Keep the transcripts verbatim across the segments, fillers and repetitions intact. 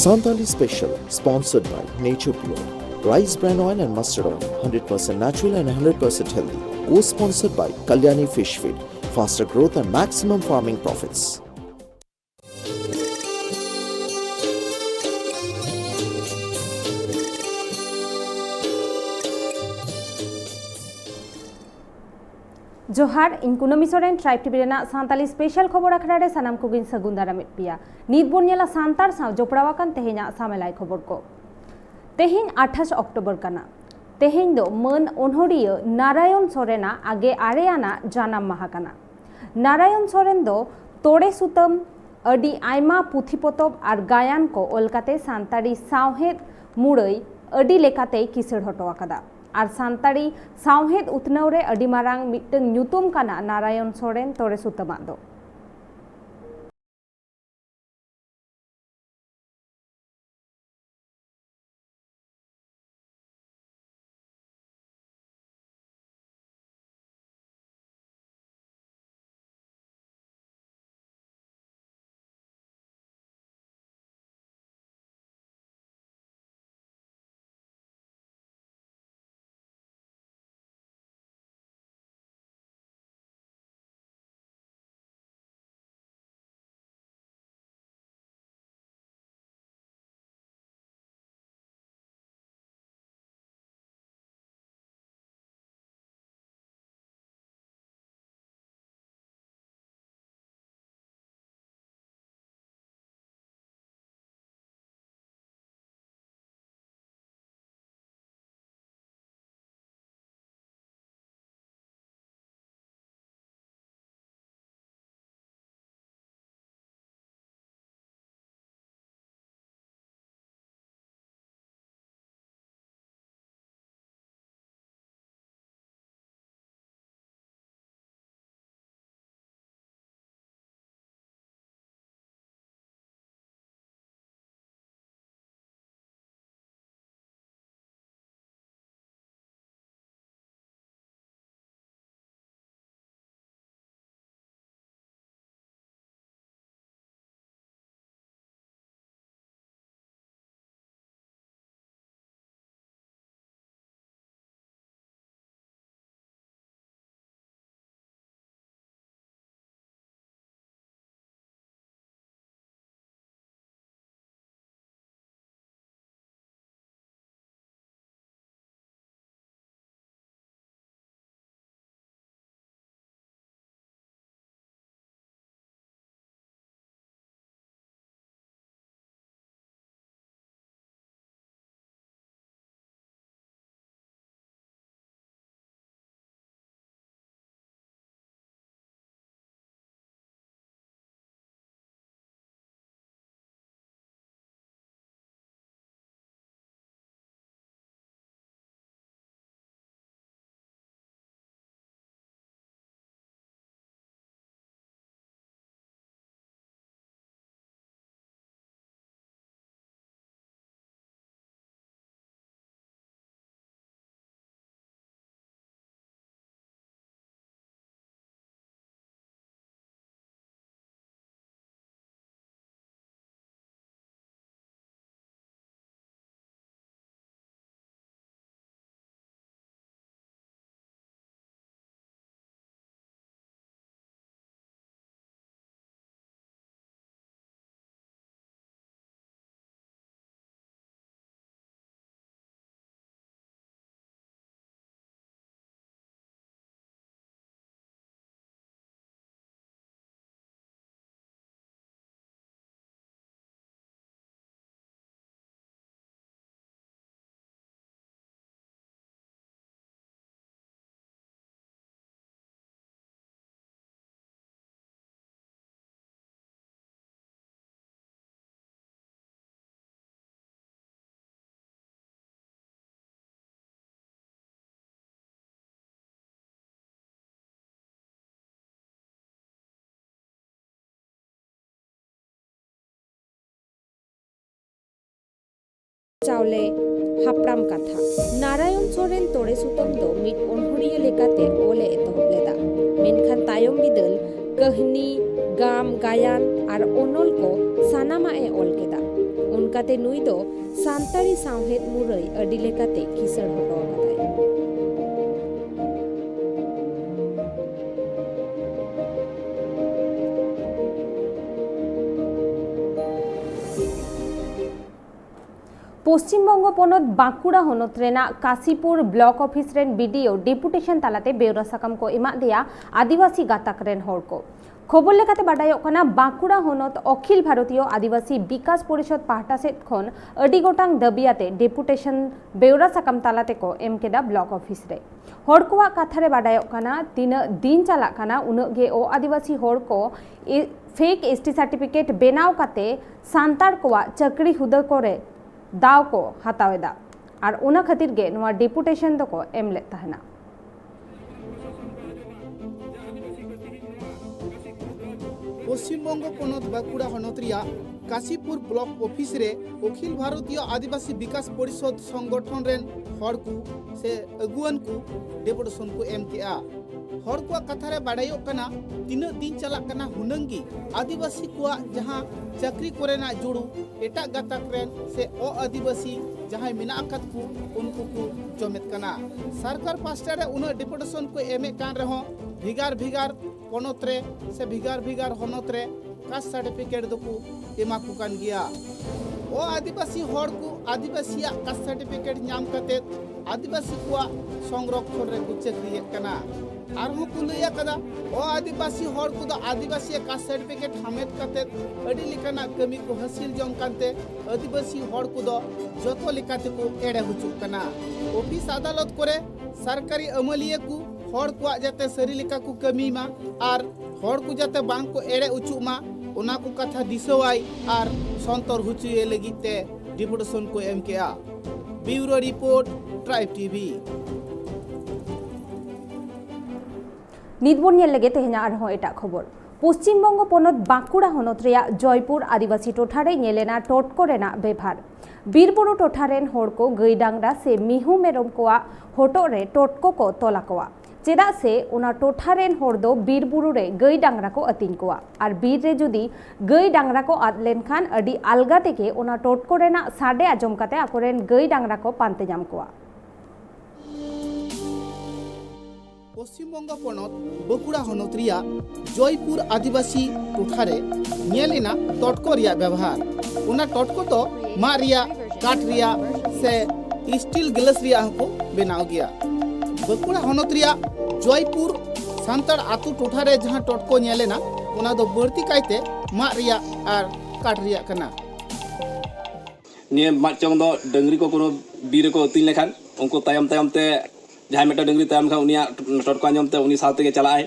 Santali Special, sponsored by Nature Pure, Rice Bran Oil and Mustard Oil, hundred percent natural and hundred percent healthy. Co-sponsored by Kalyani Fish Feed, faster growth and maximum farming profits. ᱡᱚᱦᱟᱨ, ᱤᱧ ᱠᱩᱱᱟᱹᱢᱤ Soren, tribe TV ᱨᱮᱱᱟᱜ Santali special ᱠᱷᱚᱵᱚᱨ ᱟᱠᱷᱲᱟ ᱨᱮ ᱥᱟᱱᱟᱢ ᱠᱚᱜᱮᱧ ᱥᱟᱹᱜᱩᱱ ᱫᱟᱨᱟᱢᱮᱫ ᱯᱮᱭᱟ᱾ ᱱᱤᱛ ᱵᱚᱱ ᱧᱮᱞᱟ ᱥᱟᱱᱛᱟᱲ ᱥᱟᱶ ᱡᱚᱯᱲᱟᱣ ᱟᱠᱟᱱ ᱛᱮᱦᱮᱧᱟᱜ ᱥᱟᱢᱮᱞᱟᱭ ᱠᱷᱚᱵᱚᱨ ᱠᱚ᱾ ᱛᱮᱦᱮᱧ ᱟᱴᱷᱟᱥ ᱚᱠᱴᱳᱵᱚᱨ ᱠᱟᱱᱟ᱾ ᱛᱮᱦᱮᱧ ᱫᱚ ᱢᱟᱹᱱ ᱚᱱᱚᱲᱤᱭᱟᱹ ᱱᱟᱨᱟᱭᱚᱱ ᱥᱚᱨᱮᱱᱟᱜ ᱟᱜᱮ ᱟᱨᱮ ᱟᱱᱟᱜ ᱡᱟᱱᱟᱢ ᱢᱟᱦᱟ ᱠᱟᱱᱟ᱾ ᱱᱟᱨᱟᱭᱚᱱ ᱥᱚᱨᱮᱱ ᱫᱚ ᱛᱚᱲᱮ ᱥᱩᱛᱟᱹᱢ, ᱟᱹᱰᱤ ᱟᱭᱢᱟ ᱯᱩᱛᱷᱤ ᱯᱚᱛᱚᱵ ᱟᱨ ᱜᱟᱭᱟᱱ ᱠᱚ ᱚᱞ ᱠᱟᱛᱮ ᱥᱟᱱᱛᱟᱲᱤ ᱥᱟᱶᱦᱮᱫ ᱢᱩᱲᱟᱹᱭ ᱟᱹᱰᱤ ᱞᱮᱠᱟᱛᱮᱭ ᱠᱤᱥᱟᱹᱬ ᱦᱚᱴᱚ ᱟᱠᱟᱫᱟ᱾ ᱟᱨ ᱥᱟᱱᱛᱟᱲᱤ ᱥᱟᱶᱦᱮᱫ ᱩᱛᱱᱟᱹᱣ ᱨᱮ ᱟᱹᱰᱤ ᱢᱟᱨᱟᱝ ᱢᱤᱫᱴᱟᱝ ᱧᱩᱛᱩᱢ ᱠᱟᱱᱟ ᱱᱟᱨᱟᱭᱚᱱ ᱥᱚᱨᱮᱱ ᱛᱚᱲᱮ ᱥᱩᱛᱟᱹᱢᱟᱜ ᱫᱚ᱾ ᱪᱟᱣᱞᱮ ᱦᱟᱯᱲᱟᱢ ᱠᱟᱛᱷᱟ᱾ ᱱᱟᱨᱟᱭᱚᱱ ᱥᱚᱨᱮᱱ ᱛᱚᱲᱮ ᱥᱩᱛᱟᱹᱢ ᱫᱚ ᱢᱤᱫ ᱚᱱᱚᱬᱦᱤᱭᱟᱹ ᱞᱮᱠᱟᱛᱮ ᱚᱞ ᱮ ᱮᱛᱚᱦᱚᱵ ᱞᱮᱫᱟ, ᱢᱮᱱᱠᱷᱟᱱ ᱛᱟᱭᱚᱢ ᱵᱤᱫᱟᱹᱞ ᱠᱟᱹᱦᱱᱤ, ᱜᱟᱢ, ᱜᱟᱭᱟᱱ ᱟᱨ ᱚᱱᱚᱞ ᱠᱚ ᱥᱟᱱᱟᱢᱟᱜ ᱮ ᱚᱞ ᱠᱮᱫᱟ᱾ ᱚᱱᱠᱟᱛᱮ ᱱᱩᱭ ᱫᱚ ᱥᱟᱱᱛᱟᱲᱤ ᱥᱟᱶᱦᱮᱫ ᱢᱩᱨᱟᱹᱭ ᱟᱹᱰᱤ ᱞᱮᱠᱟᱛᱮ ᱠᱤᱥᱟᱹᱬ ᱦᱚᱴᱚ ᱟᱠᱟᱫᱟᱭ᱾ ᱯᱚᱥᱪᱤᱢ ᱵᱚᱝᱜᱚ ᱯᱚᱱᱚᱛ ᱵᱟᱸᱠᱩᱲᱟ ᱦᱚᱱᱚᱛ ᱨᱮᱱᱟᱜ ᱠᱟᱥᱤᱯᱩᱨ ᱵᱞᱚᱠ ᱚᱯᱷᱤᱥ ᱨᱮᱱ ᱵᱤᱰᱤᱳ ᱰᱮᱯᱩᱴᱮᱥᱚᱱ ᱛᱟᱞᱟᱛᱮ ᱵᱮᱣᱨᱟ ᱥᱟᱠᱟᱢ ᱠᱚ ᱮᱢᱟᱫ ᱫᱮᱭᱟ ᱟᱹᱫᱤᱵᱟᱹᱥᱤ ᱜᱟᱛᱟᱠ ᱨᱮᱱ ᱦᱚᱲ ᱠᱚ᱾ ᱠᱷᱚᱵᱚᱨ ᱞᱮᱠᱟᱛᱮ ᱵᱟᱰᱟᱭᱚᱜ ᱠᱟᱱᱟ, ᱵᱟᱸᱠᱩᱲᱟ ᱦᱚᱱᱚᱛ ᱚᱠᱷᱤᱞ ᱵᱷᱟᱨᱚᱛᱤᱭᱚ ᱟᱹᱫᱤᱵᱟᱹᱥᱤ ᱵᱤᱠᱟᱥ ᱯᱚᱨᱤᱥᱚᱫᱽ ᱯᱟᱦᱴᱟ ᱥᱮᱫ ᱠᱷᱚᱱ ᱟᱹᱰᱤ ᱜᱚᱴᱟᱝ ᱫᱟᱹᱵᱤ ᱟᱛᱮ ᱰᱮᱯᱩᱴᱮᱥᱚᱱ ᱵᱮᱣᱨᱟ ᱥᱟᱠᱟᱢ ᱛᱟᱞᱟ ᱛᱮᱠᱚ ᱮᱢ ᱠᱮᱫᱟ ᱵᱞᱚᱠ ᱚᱯᱷᱤᱥ ᱨᱮ᱾ ᱦᱚᱲ ᱠᱚᱣᱟᱜ ᱠᱟᱛᱷᱟ ᱨᱮ ᱵᱟᱰᱟᱭᱚᱜ ᱠᱟᱱᱟ, ᱛᱤᱱᱟᱹᱜ ᱫᱤᱱ ᱪᱟᱞᱟᱜ ᱠᱟᱱᱟ, ᱩᱱᱟᱹᱜ ᱜᱮ ᱚ ᱟᱹᱫᱤᱵᱟᱹᱥᱤ ᱦᱚᱲ ᱠᱚ ᱮ-, ᱯᱷᱮᱠ ᱮᱥ ᱴᱤ ᱥᱟᱨᱴᱤᱯᱷᱤᱠᱮᱴ ᱵᱮᱱᱟᱣ ᱠᱟᱛᱮ ᱥᱟᱱᱛᱟᱲ ᱠᱚᱣᱟᱜ ᱪᱟᱹᱠᱨᱤ ᱦᱩᱫᱟᱹ ᱠᱚᱨᱮ ᱫᱟᱣ ᱠᱚ ᱦᱟᱛᱟᱣ ᱮᱫᱟ᱾ ᱟᱨ ᱚᱱᱟ ᱠᱷᱟᱹᱛᱤᱨ ᱜᱮ ᱱᱚᱣᱟ ᱰᱮᱯᱩᱴᱮᱥᱚᱱ ᱫᱚᱠᱚ ᱮᱢ ᱞᱮᱫ ᱛᱟᱦᱮᱱᱟ᱾ ᱯᱚᱥᱪᱤᱢ ᱵᱚᱝᱜᱚ ᱯᱚᱱᱚᱛ ᱵᱟᱸᱠᱩᱲᱟ ᱦᱚᱱᱚᱛ ᱨᱮᱭᱟᱜ ᱠᱟᱥᱤᱯᱩᱨ ᱵᱞᱚᱠ ᱚᱯᱷᱤᱥ ᱨᱮ ᱚᱠᱷᱤᱞ ᱵᱷᱟᱨᱚᱛᱤᱭᱚ ᱟᱹᱫᱤᱵᱟᱹᱥᱤ ᱵᱤᱠᱟᱥ ᱯᱚᱨᱤᱥᱚᱫᱽ ᱥᱚᱝᱜᱚᱴᱷᱚᱱ ᱨᱮᱱ ᱦᱚᱲ ᱠᱚ ᱥᱮ ᱟᱹᱜᱩᱣᱟᱹᱱ ᱠᱚ ᱰᱮᱯᱩᱴᱮᱥᱚᱱ ᱠᱚ ᱮᱢ ᱠᱮᱜᱼᱟ᱾ ᱦᱚᱲ ᱠᱚᱣᱟᱜ ᱠᱟᱛᱷᱟ ᱨᱮ ᱵᱟᱰᱟᱭᱚᱜ ᱠᱟᱱᱟ, ᱛᱤᱱᱟᱹᱜ ᱫᱤᱱ ᱪᱟᱞᱟᱜ ᱠᱟᱱᱟ ᱦᱩᱱᱟᱹᱝ ᱜᱮ ᱟᱹᱫᱤᱵᱟᱹᱥᱤ ᱠᱚᱣᱟᱜ ᱡᱟᱦᱟᱸ ᱪᱟᱹᱠᱨᱤ ᱠᱚᱨᱮᱱᱟᱜ ᱡᱩᱲᱩ ᱮᱴᱟᱜ ᱜᱟᱛᱟᱠ ᱨᱮᱱ ᱥᱮ ᱚ ᱟᱹᱫᱤᱵᱟᱹᱥᱤ ᱡᱟᱦᱟᱸᱭ ᱢᱮᱱᱟᱜ ᱟᱠᱟᱫ ᱠᱚ, ᱩᱱᱠᱩ ᱠᱚ ᱡᱚᱢᱮᱫ ᱠᱟᱱᱟ᱾ ᱥᱚᱨᱠᱟᱨ ᱯᱟᱥᱴᱟ ᱨᱮ ᱩᱱᱟᱹᱜ ᱰᱮᱯᱩᱴᱮᱥᱚᱱ ᱠᱚ ᱮᱢᱮᱫ ᱠᱟᱱ ᱨᱮᱦᱚᱸ, ᱵᱷᱮᱜᱟᱨ ᱵᱷᱮᱜᱟᱨ ᱯᱚᱱᱚᱛ ᱨᱮ ᱥᱮ ᱵᱷᱮᱜᱟᱨ ᱵᱷᱮᱜᱟᱨ ᱦᱚᱱᱚᱛ ᱨᱮ ᱠᱟᱥᱴ ᱥᱟᱨᱴᱤᱯᱷᱤᱠᱮᱴ ᱫᱚᱠᱚ ᱮᱢᱟ ᱠᱚ ᱠᱟᱱ ᱜᱮᱭᱟ᱾ ᱚ ᱟᱹᱫᱤᱵᱟᱹᱥᱤ ᱦᱚᱲ ᱠᱚ ᱟᱹᱫᱤᱵᱟᱹᱥᱤᱭᱟᱜ ᱠᱟᱥᱴ ᱥᱟᱨᱴᱤᱯᱷᱤᱠᱮᱴ ᱧᱟᱢ ᱠᱟᱛᱮ ᱟᱹᱫᱤᱵᱟᱹᱥᱤ ᱠᱚᱣᱟᱜ ᱥᱚᱝᱨᱚᱠᱠᱷᱚᱱ ᱨᱮᱠᱚ ᱪᱟᱹᱠᱨᱤᱭᱮᱫ ᱠᱟᱱᱟ᱾ ᱟᱨᱦᱚᱸ ᱠᱚ ᱞᱟᱹᱭ ᱟᱠᱟᱫᱟ, ᱚ ᱟᱹᱫᱤᱵᱟᱹᱥᱤ ᱦᱚᱲ ᱠᱚᱫᱚ ᱟᱹᱫᱤᱵᱟᱹᱥᱤᱭᱟᱜ ᱠᱟᱥᱴ ᱥᱟᱨᱴᱤᱯᱷᱤᱠᱮᱴ ᱦᱟᱢᱮᱴ ᱠᱟᱛᱮ ᱟᱹᱰᱤ ᱞᱮᱠᱟᱱᱟᱜ ᱠᱟᱹᱢᱤ ᱠᱚ ᱦᱟᱹᱥᱤᱞ ᱡᱚᱝ ᱠᱟᱱᱛᱮ ᱟᱹᱫᱤᱵᱟᱹᱥᱤ ᱦᱚᱲ ᱠᱚᱫᱚ ᱡᱚᱛᱚ ᱞᱮᱠᱟ ᱛᱮᱠᱚ ᱮᱲᱮ ᱦᱚᱪᱚᱜ ᱠᱟᱱᱟ᱾ ᱚᱯᱷᱤᱥ ᱟᱫᱟᱞᱚᱛ ᱠᱚᱨᱮ ᱥᱚᱨᱠᱟᱨᱤ ᱟᱹᱢᱟᱹᱞᱤᱭᱟᱹ ᱠᱚ ᱦᱚᱲ ᱠᱚᱣᱟᱜ ᱡᱟᱛᱮ ᱥᱟᱹᱨᱤ ᱞᱮᱠᱟ ᱠᱚ ᱠᱟᱹᱢᱤ ᱢᱟ ᱟᱨ ᱦᱚᱲ ᱠᱚ ᱡᱟᱛᱮ ᱵᱟᱝ ᱠᱚ ᱮᱲᱮ ᱚᱪᱚᱜ ᱢᱟ, ᱚᱱᱟ ᱠᱚ ᱠᱟᱛᱷᱟ ᱫᱤᱥᱟᱹᱣᱟᱭ ᱟᱨ ᱥᱚᱱᱛᱚᱨ ᱦᱚᱪᱚᱭᱮ ᱞᱟᱹᱜᱤᱫ ᱛᱮ ᱰᱮᱯᱩᱴᱮᱥᱚᱱ ᱠᱚ ᱮᱢ ᱠᱮᱜᱼᱟ᱾ ᱵᱤᱭᱩᱨᱳ ᱨᱤᱯᱳᱨᱴ, ᱴᱨᱟᱭᱤᱵᱽ ᱴᱤᱵᱷᱤ᱾ ᱱᱤᱛ ᱵᱚᱱ ᱧᱮᱞ ᱞᱮᱜᱮ ᱛᱮᱦᱮᱧᱟᱜ ᱟᱨᱦᱚᱸ ᱮᱴᱟᱜ ᱠᱷᱚᱵᱚᱨ᱾ ᱯᱚᱥᱪᱤᱢ ᱵᱚᱝᱜᱚ ᱯᱚᱱᱚᱛ ᱵᱟᱸᱠᱩᱲᱟ ᱦᱚᱱᱚᱛ ᱨᱮᱭᱟᱜ ᱡᱚᱭᱯᱩᱨ ᱟᱹᱫᱤᱵᱟᱹᱥᱤ ᱴᱚᱴᱷᱟ ᱨᱮ ᱧᱮᱞ ᱮᱱᱟ ᱴᱚᱴᱠᱚ ᱨᱮᱱᱟᱜ ᱵᱮᱵᱷᱟᱨ᱾ ᱵᱤᱨ ᱵᱩᱨᱩ ᱴᱚᱴᱷᱟ ᱨᱮᱱ ᱦᱚᱲ ᱠᱚ ᱜᱟᱹᱭ ᱰᱟᱝᱨᱟ ᱥᱮ ᱢᱤᱦᱩ ᱢᱮᱨᱚᱢ ᱠᱚᱣᱟᱜ ᱦᱚᱴᱚᱜ ᱨᱮ ᱴᱚᱴᱠᱚ ᱠᱚ ᱛᱚᱞ ᱟᱠᱚᱣᱟ᱾ ᱪᱮᱫᱟᱜ ᱥᱮ ᱚᱱᱟ ᱴᱚᱴᱷᱟ ᱨᱮᱱ ᱦᱚᱲ ᱫᱚ ᱵᱤᱨ ᱵᱩᱨᱩ ᱨᱮ ᱜᱟᱹᱭ ᱰᱟᱝᱨᱟ ᱠᱚ ᱟᱹᱛᱤᱧ ᱠᱚᱣᱟ ᱟᱨ ᱵᱤᱨ ᱨᱮ ᱡᱩᱫᱤ ᱜᱟᱹᱭ ᱰᱟᱝᱨᱟ ᱠᱚ ᱟᱫ ᱞᱮᱱᱠᱷᱟᱱ ᱟᱹᱰᱤ ᱟᱞᱜᱟ ᱛᱮᱜᱮ ᱚᱱᱟ ᱴᱚᱴᱠᱚ ᱨᱮᱱᱟᱜ ᱥᱟᱰᱮ ᱟᱸᱡᱚᱢ ᱠᱟᱛᱮ ᱟᱠᱚᱨᱮᱱ ᱜᱟᱹᱭ ᱰᱟᱝᱨᱟ ᱠᱚ ᱯᱟᱱᱛᱮ ᱧᱟᱢ ᱠᱚᱣᱟ᱾ ᱯᱚᱥᱪᱤᱢ ᱵᱚᱝᱜᱚ ᱯᱚᱱᱚᱛ ᱵᱟᱸᱠᱩᱲᱟ ᱦᱚᱱᱚᱛ ᱨᱮᱭᱟᱜ ᱡᱚᱭᱯᱩᱨ ᱟᱹᱫᱤᱵᱟᱹᱥᱤ ᱴᱚᱴᱷᱟ ᱨᱮ ᱧᱮᱞ ᱮᱱᱟ ᱴᱚᱴᱠᱚ ᱨᱮᱭᱟᱜ ᱵᱮᱣᱦᱟᱨ᱾ ᱚᱱᱟ ᱴᱚᱴᱠᱚ ᱫᱚ ᱢᱟᱫ ᱨᱮᱭᱟᱜ, ᱠᱟᱴ ᱨᱮᱭᱟᱜ ᱥᱮ ᱥᱴᱤᱞ ᱜᱞᱟᱥ ᱨᱮᱭᱟᱜ ᱦᱚᱸᱠᱚ ᱵᱮᱱᱟᱣ ᱜᱮᱭᱟ᱾ ᱵᱟᱸᱠᱩᱲᱟ ᱦᱚᱱᱚᱛ ᱨᱮᱭᱟᱜ ᱡᱚᱭᱯᱩᱨ ᱥᱟᱱᱛᱟᱲ ᱟᱛᱳ ᱴᱚᱴᱷᱟ ᱨᱮ ᱡᱟᱦᱟᱸ ᱴᱚᱴᱠᱚ ᱧᱮᱞ ᱮᱱᱟ, ᱚᱱᱟ ᱫᱚ ᱵᱟᱹᱲᱛᱤ ᱠᱟᱭᱛᱮ ᱢᱟᱫ ᱨᱮᱭᱟᱜ ᱟᱨ ᱠᱟᱴ ᱨᱮᱭᱟᱜ ᱠᱟᱱᱟ᱾ ᱱᱤᱭᱟᱹ ᱢᱟᱫ ᱪᱚᱝ ᱫᱚ ᱰᱟᱹᱝᱨᱤ ᱠᱚ ᱠᱳᱱᱳ ᱵᱤᱨ ᱨᱮᱠᱚ ᱟᱹᱛᱤᱧ ᱞᱮᱠᱷᱟᱱ ᱩᱱᱠᱩ ᱛᱟᱭᱚᱢ ᱛᱟᱭᱚᱢ ᱛᱮ ᱡᱟᱦᱟᱸᱭ ᱢᱤᱫᱴᱟᱝ ᱰᱟᱹᱝᱨᱤ ᱛᱟᱭᱚᱢ ᱠᱷᱟᱱ ᱩᱱᱤᱭᱟᱜ ᱴᱚᱴᱠᱚ ᱟᱸᱡᱚᱢ ᱛᱮ ᱩᱱᱤ ᱥᱟᱶ ᱛᱮᱜᱮ ᱪᱟᱞᱟᱜ ᱟᱭ᱾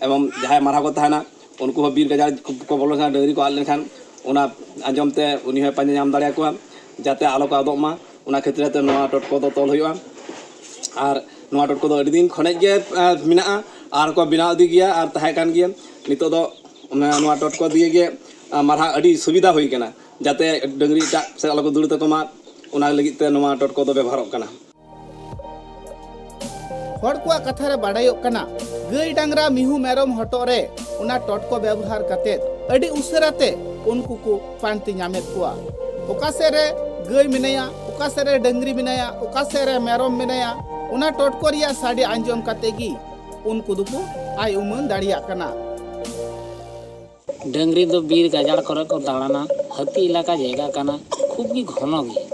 ᱮᱵᱚᱝ ᱡᱟᱦᱟᱸᱭ ᱢᱟᱨᱦᱟ ᱠᱚ ᱛᱟᱦᱮᱱᱟ ᱩᱱᱠᱩ ᱦᱚᱸ ᱵᱤᱨ ᱜᱟᱡᱟᱲ ᱠᱚ ᱵᱚᱞᱚ ᱞᱮᱱᱠᱷᱟᱱ ᱰᱟᱹᱝᱨᱤ ᱠᱚ ᱟᱫ ᱞᱮᱱᱠᱷᱟᱱ ᱚᱱᱟ ᱟᱸᱡᱚᱢ ᱛᱮ ᱩᱱᱤ ᱦᱚᱸᱭ ᱯᱟᱸᱡᱟ ᱧᱟᱢ ᱫᱟᱲᱮᱭᱟᱠᱚᱣᱟ ᱡᱟᱛᱮ ᱟᱞᱚ ᱠᱚ ᱟᱫᱚᱜ ᱢᱟ᱾ ᱚᱱᱟ ᱠᱷᱟᱹᱛᱤᱨ ᱛᱮ ᱱᱚᱣᱟ ᱴᱚᱴᱠᱚ ᱫᱚ ᱛᱚᱞ ᱦᱩᱭᱩᱜᱼᱟ᱾ ᱟᱨ ᱱᱚᱣᱟ ᱴᱚᱴᱠᱚ ᱫᱚ ᱟᱹᱰᱤ ᱫᱤᱱ ᱠᱷᱚᱱᱮᱡ ᱜᱮ ᱢᱮᱱᱟᱜᱼᱟ ᱟᱨ ᱠᱚ ᱵᱮᱱᱟᱣ ᱤᱫᱤ ᱜᱮᱭᱟ ᱟᱨ ᱛᱟᱦᱮᱸ ᱠᱟᱱ ᱜᱮᱭᱟ᱾ ᱱᱤᱛᱚᱜ ᱫᱚ ᱱᱚᱣᱟ ᱴᱚᱴᱠᱚ ᱫᱤᱭᱮ ᱜᱮ ᱢᱟᱨᱦᱟ ᱟᱹᱰᱤ ᱥᱩᱵᱤᱫᱷᱟ ᱦᱩᱭ ᱠᱟᱱᱟ ᱡᱟᱛᱮ ᱰᱟᱹᱝᱨᱤ ᱮᱴᱟᱜ ᱥᱮᱫ ᱟᱞᱚ ᱠᱚ ᱫᱟᱹᱲ ᱛᱟᱠᱚ ᱢᱟ, ᱚᱱᱟ ᱞᱟᱹᱜᱤᱫ ᱛᱮ ᱱᱚᱣᱟ ᱴᱚᱴᱠᱚ ᱫᱚ ᱵᱮᱵᱚᱦᱟᱨᱚᱜ ᱠᱟᱱᱟ᱾ ᱦᱚᱲ ᱠᱚᱣᱟᱜ ᱠᱟᱛᱷᱟ ᱨᱮ ᱵᱟᱰᱟᱭᱚᱜ ᱠᱟᱱᱟ, ᱜᱟᱹᱭ ᱰᱟᱝᱨᱟ ᱢᱤᱦᱩ ᱢᱮᱨᱚᱢ ᱦᱚᱴᱚᱜ ᱨᱮ ᱚᱱᱟ ᱴᱚᱴᱠᱚ ᱵᱮᱵᱚᱦᱟᱨ ᱠᱟᱛᱮ ᱟᱹᱰᱤ ᱩᱥᱟᱹᱨᱟ ᱛᱮ ᱩᱱᱠᱩ ᱠᱚ ᱯᱟᱱᱛᱮ ᱧᱟᱢᱮᱫ ᱠᱚᱣᱟ᱾ ᱚᱠᱟ ᱥᱮᱫ ᱨᱮ ᱜᱟᱹᱭ ᱢᱮᱱᱟᱭᱟ, ᱚᱠᱟ ᱥᱮᱫ ᱨᱮ ᱰᱟᱹᱝᱨᱤ ᱢᱮᱱᱟᱭᱟ, ᱚᱠᱟ ᱥᱮᱫ ᱨᱮ ᱢᱮᱨᱚᱢ ᱢᱮᱱᱟᱭᱟ, ᱚᱱᱟ ᱴᱚᱴᱠᱚ ᱨᱮᱭᱟᱜ ᱥᱟᱰᱮ ᱟᱸᱡᱚᱢ ᱠᱟᱛᱮ ᱜᱮ ᱩᱱᱠᱩ ᱫᱚᱠᱚ ᱟᱭ ᱩᱢᱟᱹᱱ ᱫᱟᱲᱮᱭᱟᱜ ᱠᱟᱱᱟ᱾ ᱰᱟᱹᱝᱨᱤ ᱫᱚ ᱵᱤᱨ ᱜᱟᱡᱟᱲ ᱠᱚᱨᱮ ᱠᱚ ᱫᱟᱬᱟᱱᱟ᱾ ᱦᱟᱹᱛᱤ ᱮᱞᱟᱠᱟ ᱡᱟᱭᱜᱟ ᱠᱟᱱᱟ, ᱠᱷᱩᱵ ᱜᱮ ᱜᱷᱚᱱᱚ ᱜᱮᱭᱟ᱾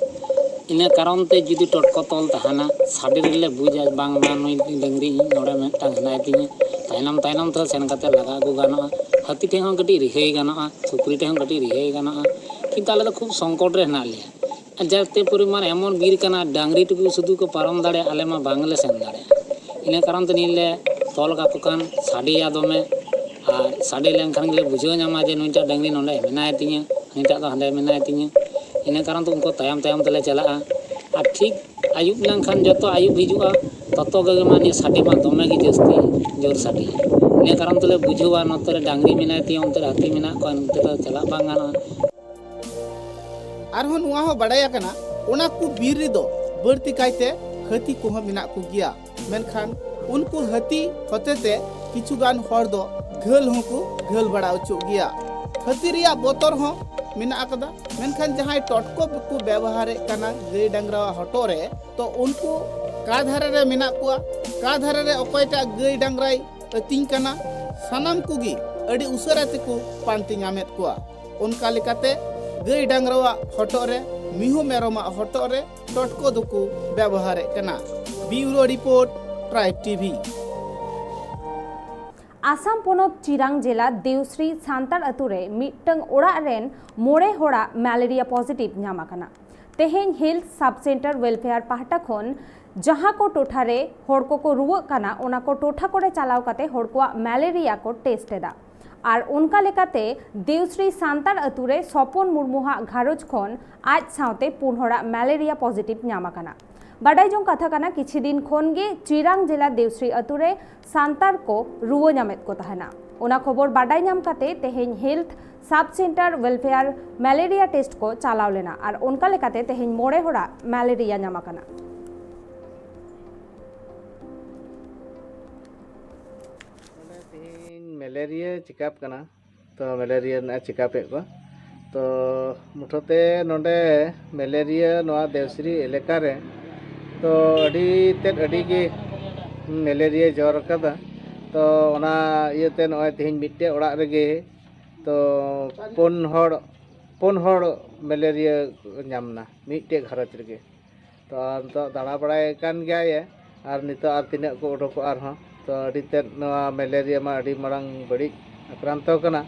ᱤᱱᱟᱹ ᱠᱟᱨᱚᱱ ᱛᱮ ᱡᱩᱫᱤ ᱴᱚᱴᱠᱚ ᱛᱚᱞ ᱛᱟᱦᱮᱱᱟ, ᱥᱟᱰᱮ ᱨᱮᱞᱮ ᱵᱩᱡᱟ ᱵᱟᱝᱢᱟ ᱱᱩᱭ ᱰᱟᱹᱝᱨᱤ ᱤᱧ ᱱᱚᱰᱮ ᱢᱤᱫᱴᱟᱝ ᱦᱮᱱᱟᱭ ᱛᱤᱧᱟᱹ, ᱛᱟᱭᱱᱚᱢ ᱛᱟᱭᱱᱚᱢ ᱛᱮᱦᱚᱸ ᱥᱮᱱ ᱠᱟᱛᱮ ᱞᱟᱜᱟ ᱟᱹᱜᱩ ᱜᱟᱱᱚᱜᱼᱟ᱾ ᱦᱟᱹᱛᱤ ᱴᱷᱮᱱ ᱦᱚᱸ ᱠᱟᱹᱴᱤᱡ ᱨᱤᱦᱟᱹᱭ ᱜᱟᱱᱚᱜᱼᱟ, ᱥᱩᱠᱨᱤ ᱴᱷᱮᱱ ᱦᱚᱸ ᱠᱟᱹᱴᱤᱡ ᱨᱤᱦᱟᱹᱭ ᱜᱟᱱᱚᱜᱼᱟ᱾ ᱠᱤᱱᱛᱩ ᱟᱞᱮ ᱫᱚ ᱠᱷᱩᱵ ᱥᱚᱝᱠᱚᱴ ᱨᱮ ᱦᱮᱱᱟᱜ ᱞᱮᱭᱟ᱾ ᱡᱟᱛᱮ ᱯᱚᱨᱤᱢᱟᱱ ᱮᱢᱚᱱ ᱵᱤᱨ ᱠᱟᱱᱟ, ᱰᱟᱝᱨᱤ ᱴᱩᱠᱩ ᱥᱩᱫᱷᱩ ᱠᱚ ᱯᱟᱨᱚᱢ ᱫᱟᱲᱮᱭᱟᱜᱼᱟ, ᱟᱞᱮ ᱢᱟ ᱵᱟᱝᱞᱮ ᱥᱮᱱ ᱫᱟᱲᱮᱭᱟᱜᱼᱟ᱾ ᱤᱱᱟᱹ ᱠᱟᱨᱚᱱ ᱛᱮ ᱱᱤᱭᱟᱹ ᱞᱮ ᱛᱚᱞ ᱠᱟᱠᱚ ᱠᱷᱟᱱ ᱥᱟᱰᱮᱭᱟ ᱫᱚᱢᱮ, ᱟᱨ ᱥᱟᱰᱮ ᱞᱮᱱᱠᱷᱟᱱ ᱜᱮᱞᱮ ᱵᱩᱡᱷᱟᱹᱣ ᱧᱟᱢᱟ ᱡᱮ ᱱᱩᱭᱴᱟᱜ ᱰᱟᱹᱝᱨᱤ ᱱᱚᱰᱮ ᱢᱮᱱᱟᱭ ᱛᱤᱧᱟᱹ, ᱦᱟᱹᱱᱤᱴᱟᱜ ᱫᱚ ᱦᱟᱸᱰᱮ ᱢᱮᱱᱟᱭ ᱛᱤᱧᱟᱹ᱾ ᱤᱱᱟᱹ ᱠᱟᱨᱚᱱ ᱛᱮ ᱩᱱᱠᱩ ᱛᱟᱭᱚᱢ ᱛᱟᱭᱚᱢ ᱛᱮᱞᱮ ᱪᱟᱞᱟᱜᱼᱟ᱾ ᱟᱨ ᱴᱷᱤᱠ ᱟᱹᱭᱩᱵ ᱞᱮᱱᱠᱷᱟᱱ ᱡᱚᱛᱚ ᱟᱹᱭᱩᱵ ᱦᱤᱡᱩᱜᱼᱟ, ᱛᱚᱛᱚ ᱜᱮ ᱢᱟ ᱱᱤᱭᱟᱹ ᱥᱟᱰᱮ ᱢᱟ ᱫᱚᱢᱮ ᱜᱮ ᱡᱟᱹᱥᱛᱤ ᱡᱳᱨ ᱥᱟᱰᱮᱭᱟ᱾ ᱤᱱᱟᱹ ᱠᱟᱨᱚᱱ ᱛᱮᱞᱮ ᱵᱩᱡᱷᱟᱹᱣᱟ ᱱᱚᱛᱮ ᱨᱮ ᱰᱟᱝᱨᱤ ᱢᱮᱱᱟᱭ ᱛᱤᱧᱟ, ᱚᱱᱛᱮ ᱨᱮ ᱦᱟᱹᱛᱤ ᱢᱮᱱᱟᱜ ᱠᱚᱣᱟ, ᱱᱚᱛᱮ ᱫᱚ ᱪᱟᱞᱟᱜ ᱵᱟᱝ ᱜᱟᱱᱚᱜᱼᱟ᱾ ᱟᱨᱦᱚᱸ ᱱᱚᱣᱟ ᱦᱚᱸ ᱵᱟᱰᱟᱭ ᱟᱠᱟᱱᱟ, ᱚᱱᱟ ᱠᱚ ᱵᱤᱨ ᱨᱮᱫᱚ ᱵᱟᱹᱲᱛᱤ ᱠᱟᱭᱛᱮ ᱦᱟᱹᱛᱤ ᱠᱚᱦᱚᱸ ᱢᱮᱱᱟᱜ ᱠᱚᱜᱮᱭᱟ᱾ ᱢᱮᱱᱠᱷᱟᱱ ᱩᱱᱠᱩ ᱦᱟᱹᱛᱤ ᱦᱚᱛᱮᱛᱮ ᱠᱤᱪᱷᱩ ᱜᱟᱱ ᱦᱚᱲ ᱫᱚ ᱜᱷᱟᱹᱞ ᱦᱚᱸᱠᱚ ᱜᱷᱟᱹᱞ ᱵᱟᱲᱟ ᱦᱚᱪᱚᱜ ᱜᱮᱭᱟ᱾ ᱦᱟᱹᱛᱤ ᱨᱮᱭᱟᱜ ᱵᱚᱛᱚᱨ ᱦᱚᱸ ᱢᱮᱱᱟᱜ ᱟᱠᱟᱫᱟ᱾ ᱢᱮᱱᱠᱷᱟᱱ ᱡᱟᱦᱟᱸᱭ ᱴᱚᱴᱠᱚ ᱠᱚ ᱵᱮᱵᱚᱦᱟᱨᱮᱫ ᱠᱟᱱᱟ ᱜᱟᱹᱭ ᱰᱟᱝᱨᱟᱣᱟᱜ ᱦᱚᱴᱚᱜ ᱨᱮ, ᱛᱚ ᱩᱱᱠᱩ ᱚᱠᱟ ᱫᱷᱟᱨᱮ ᱨᱮ ᱢᱮᱱᱟᱜ ᱠᱚᱣᱟ, ᱚᱠᱟ ᱫᱷᱟᱨᱮ ᱨᱮ ᱚᱠᱚᱭᱴᱟᱜ ᱜᱟᱹᱭ ᱰᱟᱝᱨᱟᱭ ᱟᱹᱛᱤᱧ ᱠᱟᱱᱟ, ᱥᱟᱱᱟᱢ ᱠᱚᱜᱮ ᱟᱹᱰᱤ ᱩᱥᱟᱹᱨᱟ ᱛᱮᱠᱚ ᱯᱟᱱᱛᱮ ᱧᱟᱢᱮᱫ ᱠᱚᱣᱟ᱾ ᱚᱱᱠᱟ ᱞᱮᱠᱟᱛᱮ ᱜᱟᱹᱭ ᱰᱟᱝᱨᱟᱣᱟᱜ ᱦᱚᱴᱚᱜ ᱨᱮ, ᱢᱤᱦᱩ ᱢᱮᱨᱚᱢᱟᱜ ᱦᱚᱴᱚᱜ ᱨᱮ ᱴᱚᱴᱠᱚ ᱫᱚᱠᱚ ᱵᱮᱵᱚᱦᱟᱨᱮᱫ ᱠᱟᱱᱟ᱾ ᱵᱤᱭᱩᱨᱳ ᱨᱤᱯᱳᱨᱴ, ᱴᱨᱟᱭᱤᱵᱽ ᱴᱤᱵᱷᱤ᱾ ᱟᱥᱟᱢ ᱯᱚᱱᱚᱛ ᱪᱤᱨᱟᱝ ᱡᱮᱞᱟ ᱫᱮᱣᱥᱨᱤ ᱥᱟᱱᱛᱟᱲ ᱟᱹᱛᱩ ᱨᱮ ᱢᱤᱫᱴᱟᱝ ᱚᱲᱟᱜ ᱨᱮᱱ ᱢᱚᱬᱮ ᱦᱚᱲᱟᱜ ᱢᱮᱞᱮᱨᱤᱭᱟ ᱯᱚᱡᱤᱴᱤᱵᱷ ᱧᱟᱢ ᱟᱠᱟᱱᱟ᱾ ᱛᱮᱦᱮᱧ ᱦᱮᱞᱛᱷ ᱥᱟᱵ ᱥᱮᱱᱴᱟᱨ ᱣᱮᱞᱯᱷᱮᱭᱟᱨ ᱯᱟᱦᱴᱟ ᱠᱷᱚᱱ ᱡᱟᱦᱟᱸ ᱠᱚ ᱴᱚᱴᱷᱟ ᱨᱮ ᱦᱚᱲ ᱠᱚᱠᱚ ᱨᱩᱣᱟᱹᱜ ᱠᱟᱱᱟ, ᱚᱱᱟ ᱠᱚ ᱴᱚᱴᱷᱟ ᱠᱚᱨᱮ ᱪᱟᱞᱟᱣ ᱠᱟᱛᱮ ᱦᱚᱲ ᱠᱚᱣᱟᱜ ᱢᱮᱞᱮᱨᱤᱭᱟ ᱠᱚ ᱴᱮᱥᱴ ᱮᱫᱟ᱾ ᱟᱨ ᱚᱱᱠᱟ ᱞᱮᱠᱟᱛᱮ ᱫᱮᱣᱥᱨᱤ ᱥᱟᱱᱛᱟᱲ ᱟᱹᱛᱩ ᱨᱮ ᱥᱚᱯᱚᱱ ᱢᱩᱨᱢᱩᱣᱟᱜ ᱜᱷᱟᱨᱚᱸᱡᱽ ᱠᱷᱚᱱ ᱟᱡ ᱥᱟᱶᱛᱮ ᱯᱩᱱ ᱦᱚᱲᱟᱜ ᱢᱮᱞᱮᱨᱤᱭᱟ ᱯᱚᱡᱤᱴᱤᱵᱷ ᱧᱟᱢ ᱟᱠᱟᱱᱟ᱾ ᱵᱟᱰᱟᱭ ᱡᱚᱝ ᱠᱟᱛᱷᱟ ᱠᱟᱱᱟ, ᱠᱤᱪᱷᱩ ᱫᱤᱱ ᱠᱷᱚᱱ ᱜᱮ ᱪᱤᱨᱟᱝ ᱡᱮᱞᱟ ᱫᱮᱣᱥᱨᱤ ᱟᱹᱛᱩ ᱨᱮ ᱥᱟᱱᱛᱟᱲ ᱠᱚ ᱨᱩᱣᱟᱹ ᱧᱟᱢᱮᱫ ᱠᱚ ᱛᱟᱦᱮᱱᱟ᱾ ᱚᱱᱟ ᱠᱷᱚᱵᱚᱨ ᱵᱟᱰᱟᱭ ᱧᱟᱢ ᱠᱟᱛᱮ ᱛᱮᱦᱮᱧ ᱦᱮᱞᱛᱷ ᱥᱟᱵ ᱥᱮᱱᱴᱟᱨ ᱣᱮᱞᱯᱷᱮᱭᱟᱨ ᱢᱮᱞᱮᱨᱤᱭᱟ ᱴᱮᱥᱴ ᱠᱚ ᱪᱟᱞᱟᱣ ᱞᱮᱱᱟ ᱟᱨ ᱚᱱᱠᱟ ᱞᱮᱠᱟᱛᱮ ᱛᱮᱦᱮᱧ ᱢᱚᱬᱮ ᱦᱚᱲᱟᱜ ᱢᱮᱞᱮᱨᱤᱭᱟ ᱧᱟᱢ ᱟᱠᱟᱱᱟ᱾ ᱱᱚᱰᱮ ᱛᱮᱦᱮᱧ ᱢᱮᱞᱮᱨᱤᱭᱟ ᱪᱮᱠᱟᱯ ᱠᱟᱱᱟ, ᱛᱚ ᱢᱮᱞᱮᱨᱤᱭᱟ ᱨᱮᱱᱟᱜ ᱪᱮᱠᱟᱯ ᱮᱫ ᱠᱚᱣᱟ᱾ ᱛᱚ ᱢᱩᱴᱷᱟᱹᱛᱮ ᱱᱚᱰᱮ ᱢᱮᱞᱮᱨᱤᱭᱟ ᱱᱚᱣᱟ ᱫᱮᱣᱥᱨᱤ ᱮᱞᱟᱠᱟ ᱨᱮ ᱛᱚ ᱟᱹᱰᱤ ᱛᱮᱫ ᱟᱹᱰᱤ ᱜᱮ ᱢᱮᱞᱮᱨᱤᱭᱟ ᱡᱚᱨ ᱟᱠᱟᱫᱟ᱾ ᱛᱚ ᱚᱱᱟ ᱤᱭᱟᱹᱛᱮ ᱱᱚᱜᱼᱚᱭ ᱛᱮᱦᱮᱧ ᱢᱤᱫᱴᱮᱡ ᱚᱲᱟᱜ ᱨᱮᱜᱮ ᱛᱚ ᱯᱩᱱ ᱦᱚᱲ, ᱯᱩᱱ ᱦᱚᱲ ᱢᱮᱞᱮᱨᱤᱭᱟ ᱧᱟᱢ ᱮᱱᱟ ᱢᱤᱫᱴᱮᱡ ᱜᱷᱟᱨᱚᱸᱡᱽ ᱨᱮᱜᱮ᱾ ᱛᱚ ᱱᱤᱛᱚᱜ ᱫᱟᱬᱟ ᱵᱟᱲᱟᱭ ᱠᱟᱱ ᱜᱮᱭᱟᱭ, ᱟᱨ ᱱᱤᱛᱚᱜ ᱟᱨ ᱛᱤᱱᱟᱹᱜ ᱠᱚ ᱩᱰᱩᱠᱚᱜᱼᱟ ᱟᱨᱦᱚᱸ᱾ ᱛᱚ ᱟᱹᱰᱤ ᱛᱮᱫ ᱱᱚᱣᱟ ᱢᱮᱞᱮᱨᱤᱭᱟ ᱢᱟ ᱟᱹᱰᱤ ᱢᱟᱨᱟᱝ ᱵᱟᱹᱲᱤᱡ ᱟᱠᱨᱟᱱᱛᱚ ᱠᱟᱱᱟ᱾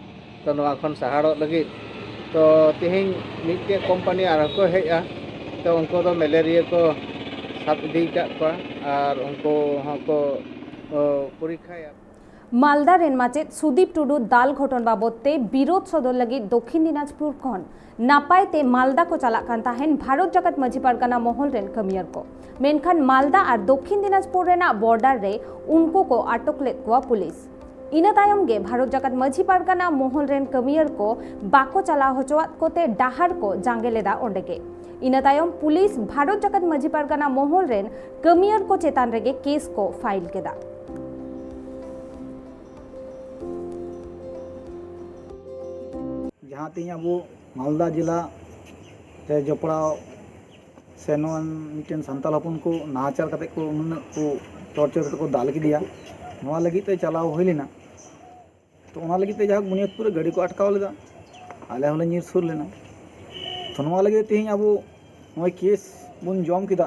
ᱛᱚ ᱱᱚᱣᱟ ᱠᱷᱚᱱ ᱥᱟᱦᱟᱲᱚᱜ ᱞᱟᱹᱜᱤᱫ ᱛᱚ ᱛᱮᱦᱮᱧ ᱢᱤᱫᱴᱮᱡ ᱠᱳᱢᱯᱟᱱᱤ ᱟᱨᱦᱚᱸ ᱠᱚ ᱦᱮᱡᱼᱟ᱾ ᱛᱚ ᱩᱱᱠᱩ ᱫᱚ ᱢᱮᱞᱮᱨᱤᱭᱟ ᱠᱚ ᱥᱟᱵ ᱤᱫᱤ ᱟᱠᱟᱫ ᱠᱚᱣᱟ ᱟᱨ ᱩᱱᱠᱩ ᱦᱚᱸᱠᱚ, ᱚ, ᱯᱚᱨᱤᱠᱠᱷᱟᱭᱟ᱾ ᱢᱟᱞᱫᱟ ᱨᱮᱱ ᱢᱟᱪᱮᱫ ᱥᱩᱫᱤᱯ ᱴᱩᱰᱩ ᱫᱟᱞ ᱜᱷᱚᱴᱚᱱ ᱵᱟᱵᱚᱫ ᱛᱮ ᱵᱤᱨᱳᱫ ᱥᱚᱫᱚᱨ ᱞᱟᱹᱜᱤᱫ ᱫᱚᱠᱷᱤᱱ ᱫᱤᱱᱟᱡᱽᱯᱩᱨ ᱠᱷᱚᱱ ᱱᱟᱯᱟᱭ ᱛᱮ ᱢᱟᱞᱫᱟ ᱠᱚ ᱪᱟᱞᱟᱜ ᱠᱟᱱ ᱛᱟᱦᱮᱱ ᱵᱷᱟᱨᱚᱛ ᱡᱟᱠᱟᱛ ᱢᱟᱹᱡᱷᱤ ᱯᱟᱨᱜᱟᱱᱟ ᱢᱚᱦᱚᱞ ᱨᱮᱱ ᱠᱟᱹᱢᱤᱭᱟᱹᱨ ᱠᱚ᱾ ᱢᱮᱱᱠᱷᱟᱱ ᱢᱟᱞᱫᱟ ᱟᱨ ᱫᱚᱠᱷᱤᱱ ᱫᱤᱱᱟᱡᱽᱯᱩᱨ ᱨᱮᱱᱟᱜ ᱵᱚᱨᱰᱟᱨ ᱨᱮ ᱩᱱᱠᱩ ᱠᱚ ᱟᱴᱚᱠ ᱞᱮᱫ ᱠᱚᱣᱟ ᱯᱩᱞᱤᱥ᱾ ᱤᱱᱟᱹ ᱛᱟᱭᱚᱢ ᱜᱮ ᱵᱷᱟᱨᱚᱛ ᱡᱟᱠᱟᱛ ᱢᱟᱹᱡᱷᱤ ᱯᱟᱨᱜᱟᱱᱟ ᱢᱚᱦᱚᱞ ᱨᱮᱱ ᱠᱟᱹᱢᱤᱭᱟᱹᱨ ᱠᱚ ᱵᱟᱠᱚ ᱪᱟᱞᱟᱣ ᱦᱚᱪᱚᱣᱟᱫ ᱠᱚᱛᱮ ᱰᱟᱦᱟᱨ ᱠᱚ ᱡᱟᱸᱜᱮ ᱞᱮᱫᱟ ᱚᱸᱰᱮ ᱜᱮ᱾ ᱤᱱᱟᱹ ᱛᱟᱭᱚᱢ ᱯᱩᱞᱤᱥ ᱵᱷᱟᱨᱚᱛ ᱡᱟᱠᱟᱛ ᱢᱟᱹᱡᱷᱤ ᱯᱟᱨᱜᱟᱱᱟ ᱢᱚᱦᱚᱞ ᱨᱮᱱ ᱠᱟᱹᱢᱤᱭᱟᱹᱨ ᱠᱚ ᱪᱮᱛᱟᱱ ᱨᱮᱜᱮ ᱠᱮᱥ ᱠᱚ ᱯᱷᱟᱭᱤᱞ ᱠᱮᱫᱟ᱾ ᱡᱟᱦᱟᱸ ᱛᱮᱦᱮᱧ ᱟᱵᱚ ᱢᱟᱞᱫᱟ ᱡᱮᱞᱟ ᱨᱮ ᱡᱚᱯᱲᱟᱣ ᱥᱮ ᱱᱚᱣᱟ ᱢᱤᱫᱴᱮᱱ ᱥᱟᱱᱛᱟᱲ ᱦᱚᱯᱚᱱ ᱠᱚ ᱱᱟᱦᱟᱪᱟᱨ ᱠᱟᱛᱮ ᱠᱚ ᱩᱱᱟᱹᱜ ᱠᱚ ᱴᱚᱨᱪᱟᱨ ᱠᱟᱛᱮ ᱠᱚ ᱫᱟᱞ ᱠᱮᱫᱮᱭᱟ, ᱱᱚᱣᱟ ᱞᱟᱹᱜᱤᱫ ᱛᱮ ᱪᱟᱞᱟᱣ ᱦᱩᱭ ᱞᱮᱱᱟ᱾ ᱛᱚ ᱚᱱᱟ ᱞᱟᱹᱜᱤᱫ ᱛᱮ ᱡᱟᱦᱳᱠ ᱵᱩᱱᱤᱭᱟᱫᱽᱯᱩᱨ ᱨᱮ ᱜᱟᱹᱰᱤ ᱠᱚ ᱟᱴᱠᱟᱣ ᱞᱮᱫᱟ, ᱟᱞᱮ ᱦᱚᱸᱞᱮ ᱧᱤᱨ ᱥᱩᱨ ᱞᱮᱱᱟ᱾ ᱛᱚ ᱱᱚᱣᱟ ᱞᱟᱹᱜᱤᱫ ᱛᱮ ᱛᱮᱦᱮᱧ ᱟᱵᱚ ᱱᱚᱜᱼᱚᱭ ᱠᱮᱥ ᱵᱚᱱ ᱡᱚᱢ ᱠᱮᱫᱟ᱾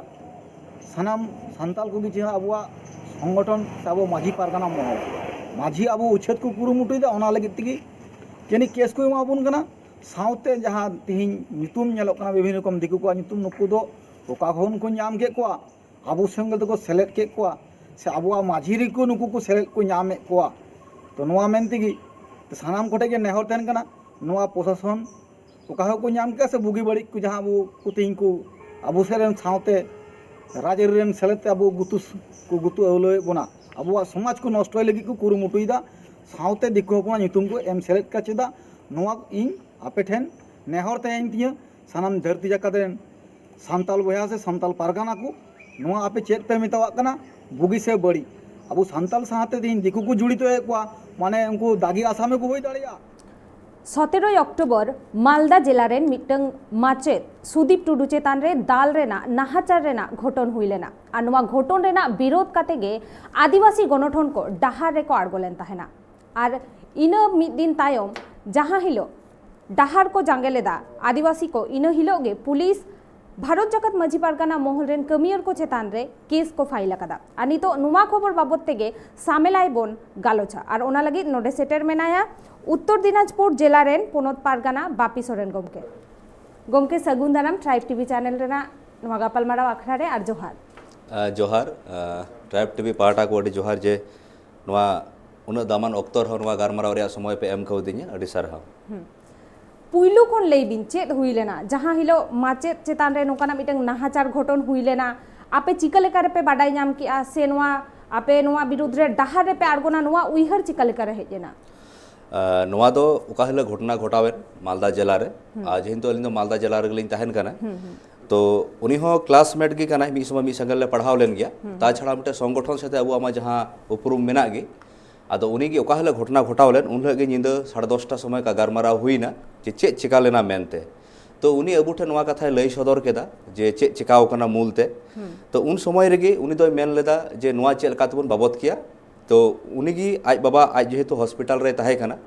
ᱥᱟᱱᱟᱢ ᱥᱟᱱᱛᱟᱲ ᱠᱚᱜᱮ ᱡᱟᱦᱟᱸ ᱟᱵᱚᱣᱟᱜ ᱥᱚᱝᱜᱚᱴᱷᱚᱱ ᱥᱮ ᱟᱵᱚ ᱢᱟᱹᱡᱷᱤ ᱯᱟᱨᱜᱟᱱᱟ ᱢᱚᱦᱚᱞ, ᱢᱟᱹᱡᱷᱤ ᱟᱵᱚ ᱩᱪᱷᱟᱹᱫ ᱠᱚ ᱠᱩᱨᱩᱢᱩᱴᱩᱭᱮᱫᱟ, ᱚᱱᱟ ᱞᱟᱹᱜᱤᱫ ᱛᱮᱜᱮ ᱡᱟᱹᱱᱤᱡ ᱠᱮᱥ ᱠᱚ ᱮᱢᱟᱵᱚᱱ ᱠᱟᱱᱟ᱾ ᱥᱟᱶᱛᱮ ᱡᱟᱦᱟᱸ ᱛᱮᱦᱮᱧ ᱧᱩᱛᱩᱢ ᱧᱮᱞᱚᱜ ᱠᱟᱱᱟ ᱵᱤᱵᱷᱤᱱᱱᱚ ᱨᱚᱠᱚᱢ ᱫᱤᱠᱩ ᱠᱚᱣᱟᱜ ᱧᱩᱛᱩᱢ, ᱱᱩᱠᱩ ᱫᱚ ᱚᱠᱟ ᱠᱷᱚᱱ ᱠᱚ ᱧᱟᱢ ᱠᱮᱫ ᱠᱚᱣᱟ, ᱟᱵᱚ ᱥᱚᱸᱜᱮ ᱛᱮᱠᱚ ᱥᱮᱞᱮᱫ ᱠᱮᱫ ᱠᱚᱣᱟ, ᱥᱮ ᱟᱵᱚᱣᱟᱜ ᱢᱟᱹᱡᱷᱤ ᱨᱮᱠᱚ ᱱᱩᱠᱩ ᱠᱚ ᱥᱮᱞᱮᱫ ᱠᱚ ᱧᱟᱢᱮᱫ ᱠᱚᱣᱟ᱾ ᱛᱚ ᱱᱚᱣᱟ ᱢᱮᱱ ᱛᱮᱜᱮ ᱥᱟᱱᱟᱢ ᱠᱚᱴᱷᱮᱱ ᱜᱮ ᱱᱮᱦᱚᱨ ᱛᱟᱦᱮᱱ ᱠᱟᱱᱟ, ᱱᱚᱣᱟ ᱯᱨᱚᱥᱟᱥᱚᱱ ᱚᱠᱟ ᱦᱚᱸᱠᱚ ᱧᱟᱢ ᱠᱮᱫᱟ ᱥᱮ ᱵᱩᱜᱤ ᱵᱟᱹᱲᱤᱡ ᱠᱚ ᱡᱟᱦᱟᱸ ᱟᱵᱚ ᱠᱚ ᱛᱮᱦᱮᱧ ᱠᱚ ᱟᱵᱚ ᱥᱮᱫ ᱨᱮᱱ ᱥᱟᱶᱛᱮ ᱨᱟᱡᱽ ᱟᱹᱨᱤ ᱨᱮᱱ ᱥᱮᱞᱮᱫ ᱛᱮ ᱟᱵᱚ ᱜᱩᱛᱩ ᱠᱚ ᱜᱩᱛᱩ ᱟᱹᱣᱞᱟᱹᱣᱮᱫ ᱵᱚᱱᱟ, ᱟᱵᱚᱣᱟᱜ ᱥᱚᱢᱟᱡᱽ ᱠᱚ ᱱᱚᱥᱴᱚᱭ ᱞᱟᱹᱜᱤᱫ ᱠᱚ ᱠᱩᱨᱩᱢᱩᱴᱩᱭᱮᱫᱟ, ᱥᱟᱶᱛᱮ ᱫᱤᱠᱩ ᱦᱚᱯᱚᱱᱟᱜ ᱧᱩᱛᱩᱢ ᱠᱚ ᱮᱢ ᱥᱮᱞᱮᱫ ᱠᱟᱪᱮᱫᱟ᱾ ᱱᱚᱣᱟ ᱤᱧ ᱟᱯᱮ ᱴᱷᱮᱱ ᱱᱮᱦᱚᱨ ᱛᱟᱦᱮᱸᱭᱮᱱ ᱛᱤᱧᱟᱹ, ᱥᱟᱱᱟᱢ ᱫᱷᱟᱹᱨᱛᱤ ᱡᱟᱠᱟᱛ ᱨᱮᱱ ᱥᱟᱱᱛᱟᱲ ᱵᱚᱭᱦᱟ ᱥᱮ ᱥᱟᱱᱛᱟᱲ ᱯᱟᱨᱜᱟᱱᱟ ᱠᱚ, ᱱᱚᱣᱟ ᱟᱯᱮ ᱪᱮᱫ ᱯᱮ ᱢᱮᱛᱟᱣᱟᱜ ᱠᱟᱱᱟ, ᱵᱩᱜᱤ ᱥᱮ ᱵᱟᱹᱲᱤᱡ? ᱟᱵᱚ ᱥᱟᱱᱛᱟᱲ ᱥᱟᱶᱛᱮ ᱛᱮᱦᱮᱧ ᱫᱤᱠᱩ ᱠᱚ ᱡᱚᱲᱤᱛᱚᱭᱮᱫ ᱠᱚᱣᱟ, ᱢᱟᱱᱮ ᱩᱱᱠᱩ ᱫᱟᱜᱤ ᱟᱥᱟᱢᱤ ᱠᱚ ᱦᱩᱭ ᱫᱟᱲᱮᱭᱟᱜᱼᱟ᱾ ᱥᱚᱛᱮᱨᱳᱭ ᱚᱠᱴᱳᱵᱚᱨ ᱢᱟᱞᱫᱟ ᱡᱮᱞᱟ ᱨᱮᱱ ᱢᱤᱫᱴᱟᱝ ᱢᱟᱪᱮᱫ ᱥᱩᱫᱤᱯ ᱴᱩᱰᱩ ᱪᱮᱛᱟᱱ ᱨᱮ ᱫᱟᱞ ᱨᱮᱱᱟᱜ ᱱᱟᱦᱟᱪᱟᱨ ᱨᱮᱱᱟᱜ ᱜᱷᱚᱴᱚᱱ ᱦᱩᱭ ᱞᱮᱱᱟ᱾ ᱟᱨ ᱱᱚᱣᱟ ᱜᱷᱚᱴᱚᱱ ᱨᱮᱱᱟᱜ ᱵᱤᱨᱳᱫᱷ ᱠᱟᱛᱮ ᱜᱮ ᱟᱹᱫᱤᱵᱟᱹᱥᱤ ᱜᱚᱱᱚᱴᱷᱚᱱ ᱠᱚ ᱰᱟᱦᱟᱨ ᱨᱮᱠᱚ ᱟᱬᱜᱚ ᱞᱮᱱ ᱛᱟᱦᱮᱱᱟ᱾ ᱟᱨ ᱤᱱᱟᱹ ᱢᱤᱫ ᱫᱤᱱ ᱛᱟᱭᱚᱢ ᱡᱟᱦᱟᱸ ᱦᱤᱞᱳᱜ ᱰᱟᱦᱟᱨ ᱠᱚ ᱡᱟᱸᱜᱮ ᱞᱮᱫᱟ ᱟᱹᱫᱤᱵᱟᱹᱥᱤ ᱠᱚ, ᱤᱱᱟᱹ ᱦᱤᱞᱳᱜ ᱜᱮ ᱯᱩᱞᱤᱥ ᱵᱷᱟᱨᱚᱛ ᱡᱟᱠᱟᱛ ᱢᱟᱹᱡᱷᱤ ᱯᱟᱨᱜᱟᱱᱟ ᱢᱚᱦᱚᱞ ᱨᱮᱱ ᱠᱟᱹᱢᱤᱭᱟᱹᱨ ᱠᱚ ᱪᱮᱛᱟᱱ ᱨᱮ ᱠᱮᱥ ᱠᱚ ᱯᱷᱟᱭᱤᱞ ᱟᱠᱟᱫᱟ᱾ ᱟᱨ ᱱᱤᱛᱚᱜ ᱱᱚᱣᱟ ᱠᱷᱚᱵᱚᱨ ᱵᱟᱵᱚᱛ ᱛᱮᱜᱮ ᱥᱟᱢᱮᱞᱟᱭ ᱵᱚᱱ ᱜᱟᱞᱚᱪᱟ᱾ ᱟᱨ ᱚᱱᱟ ᱞᱟᱹᱜᱤᱫ ᱱᱚᱰᱮ ᱥᱮᱴᱮᱨ ᱢᱮᱱᱟᱭᱟ ᱩᱛᱛᱚᱨ ᱫᱤᱱᱟᱡᱽᱯᱩᱨ ᱡᱮᱞᱟ ᱨᱮᱱ ᱯᱚᱱᱚᱛ ᱯᱟᱨᱜᱟᱱᱟ ᱵᱟᱯᱤ ᱥᱚᱨᱮᱱ ᱜᱚᱢᱠᱮ᱾ ᱜᱚᱢᱠᱮ, ᱥᱟᱹᱜᱩᱱ ᱫᱟᱨᱟᱢ ᱴᱨᱟᱭᱤᱵᱽ ᱴᱤᱵᱷᱤ ᱪᱮᱱᱮᱞ ᱨᱮᱱᱟᱜ ᱱᱚᱣᱟ ᱜᱟᱯᱟᱞᱢᱟᱨᱟᱣ ᱟᱠᱷᱲᱟ ᱨᱮ, ᱟᱨ ᱡᱚᱦᱟᱨ᱾ ᱟᱸ, ᱡᱚᱦᱟᱨ᱾ ᱟᱸ, ᱴᱨᱟᱭᱤᱵᱽ ᱴᱤᱵᱷᱤ ᱯᱟᱦᱴᱟ ᱠᱚ ᱟᱹᱰᱤ ᱡᱚᱦᱟᱨ ᱡᱮ ᱱᱚᱣᱟ ᱩᱱᱟᱹᱜ ᱫᱟᱢᱟᱱ ᱚᱠᱛᱚ ᱨᱮᱦᱚᱸ ᱱᱚᱣᱟ ᱜᱟᱞᱢᱟᱨᱟᱣ ᱨᱮᱭᱟᱜ ᱥᱚᱢᱚᱭ ᱯᱮ ᱮᱢ ᱠᱟᱣᱫᱤᱧᱟ, ᱟᱹᱰᱤ ᱥᱟᱨᱦᱟᱣ᱾ ᱦᱩᱸ᱾ ᱯᱩᱭᱞᱩ ᱠᱷᱚᱱ ᱞᱟᱹᱭ ᱵᱤᱱ, ᱪᱮᱫ ᱦᱩᱭ ᱞᱮᱱᱟ ᱡᱟᱦᱟᱸ ᱦᱤᱞᱳᱜ ᱢᱟᱪᱮᱫ ᱪᱮᱛᱟᱱ ᱨᱮ ᱱᱚᱝᱠᱟᱱᱟᱜ ᱢᱤᱫᱴᱟᱝ ᱱᱟᱦᱟᱪᱟᱨ ᱜᱷᱚᱴᱚᱱ ᱦᱩᱭ ᱞᱮᱱᱟ? ᱟᱯᱮ ᱪᱤᱠᱟᱹ ᱞᱮᱠᱟ ᱨᱮᱯᱮ ᱵᱟᱰᱟᱭ ᱧᱟᱢ ᱠᱮᱜᱼᱟ, ᱥᱮ ᱱᱚᱣᱟ ᱟᱯᱮ ᱱᱚᱣᱟ ᱵᱤᱨᱩᱫᱽ ᱨᱮ ᱰᱟᱦᱟᱨ ᱨᱮᱯᱮ ᱟᱬᱜᱚᱱᱟ, ᱱᱚᱣᱟ ᱩᱭᱦᱟᱹᱨ ᱪᱤᱠᱟ ᱞᱮᱠᱟ ᱨᱮ ᱦᱮᱡ ᱮᱱᱟ? ᱟᱨ ᱱᱚᱣᱟ ᱫᱚ ᱚᱠᱟ ᱦᱤᱞᱳᱜ ᱜᱷᱚᱴᱚᱱᱟ ᱜᱷᱚᱴᱟᱣᱮᱱ ᱢᱟᱞᱫᱟ ᱡᱮᱞᱟ ᱨᱮ, ᱟᱨ ᱡᱮᱦᱮᱛᱩ ᱟᱹᱞᱤᱧ ᱫᱚ ᱢᱟᱞᱫᱟ ᱡᱮᱞᱟ ᱨᱮᱜᱮᱞᱤᱧ ᱛᱟᱦᱮᱱ ᱠᱟᱱᱟ, ᱛᱚ ᱩᱱᱤ ᱦᱚᱸ ᱠᱞᱟᱥᱢᱮᱴ ᱜᱮ ᱠᱟᱱᱟᱭ, ᱢᱤᱫ ᱥᱚᱢᱚᱭ ᱢᱤᱫ ᱥᱮᱸᱜᱮᱞ ᱞᱮ ᱯᱟᱲᱦᱟᱣ ᱞᱮᱱ ᱜᱮᱭᱟ᱾ ᱛᱟᱪᱷᱟᱲᱟ ᱢᱤᱫᱴᱮᱱ ᱥᱚᱝᱜᱚᱴᱷᱚᱱ ᱥᱟᱛᱮ ᱟᱵᱚᱣᱟᱜ ᱢᱟ ᱡᱟᱦᱟᱸ ᱩᱯᱨᱩᱢ ᱢᱮᱱᱟᱜ ᱜᱮ, ᱟᱫᱚ ᱩᱱᱤ ᱜᱮ ᱚᱠᱟ ᱦᱤᱞᱳᱜ ᱜᱷᱚᱴᱚᱱᱟ ᱜᱷᱚᱴᱟᱣ ᱞᱮᱱ, ᱩᱱ ᱦᱤᱞᱳᱜ ᱜᱮ ᱧᱤᱫᱟᱹ ᱥᱟᱲᱮ ᱫᱚᱥᱴᱟ ᱥᱚᱢᱚᱭ ᱠᱟ ᱜᱟᱞᱢᱟᱨᱟᱣ ᱦᱩᱭᱱᱟ ᱡᱮ ᱪᱮᱫ ᱪᱮᱠᱟ ᱞᱮᱱᱟ ᱢᱮᱱᱛᱮ᱾ ᱛᱚ ᱩᱱᱤ ᱟᱵᱚ ᱴᱷᱮᱱ ᱱᱚᱣᱟ ᱠᱟᱛᱷᱟᱭ ᱞᱟᱹᱭ ᱥᱚᱫᱚᱨ ᱠᱮᱫᱟ ᱡᱮ ᱪᱮᱫ ᱪᱮᱠᱟᱣ ᱠᱟᱱᱟ ᱢᱩᱞ ᱛᱮ᱾ ᱛᱚ ᱩᱱ ᱥᱚᱢᱚᱭ ᱨᱮᱜᱮ ᱩᱱᱤ ᱫᱚᱭ ᱢᱮᱱ ᱞᱮᱫᱟ ᱡᱮ ᱱᱚᱣᱟ ᱪᱮᱫ ᱞᱮᱠᱟ ᱛᱮᱵᱚᱱ ᱵᱟᱵᱚᱫ ᱠᱮᱭᱟ᱾ ᱛᱚ ᱩᱱᱤ ᱜᱮ ᱟᱡ ᱵᱟᱵᱟ, ᱟᱡ ᱡᱮᱦᱮᱛᱩ ᱦᱚᱥᱯᱤᱴᱟᱞ ᱨᱮᱭ ᱛᱟᱦᱮᱸ ᱠᱟᱱᱟ,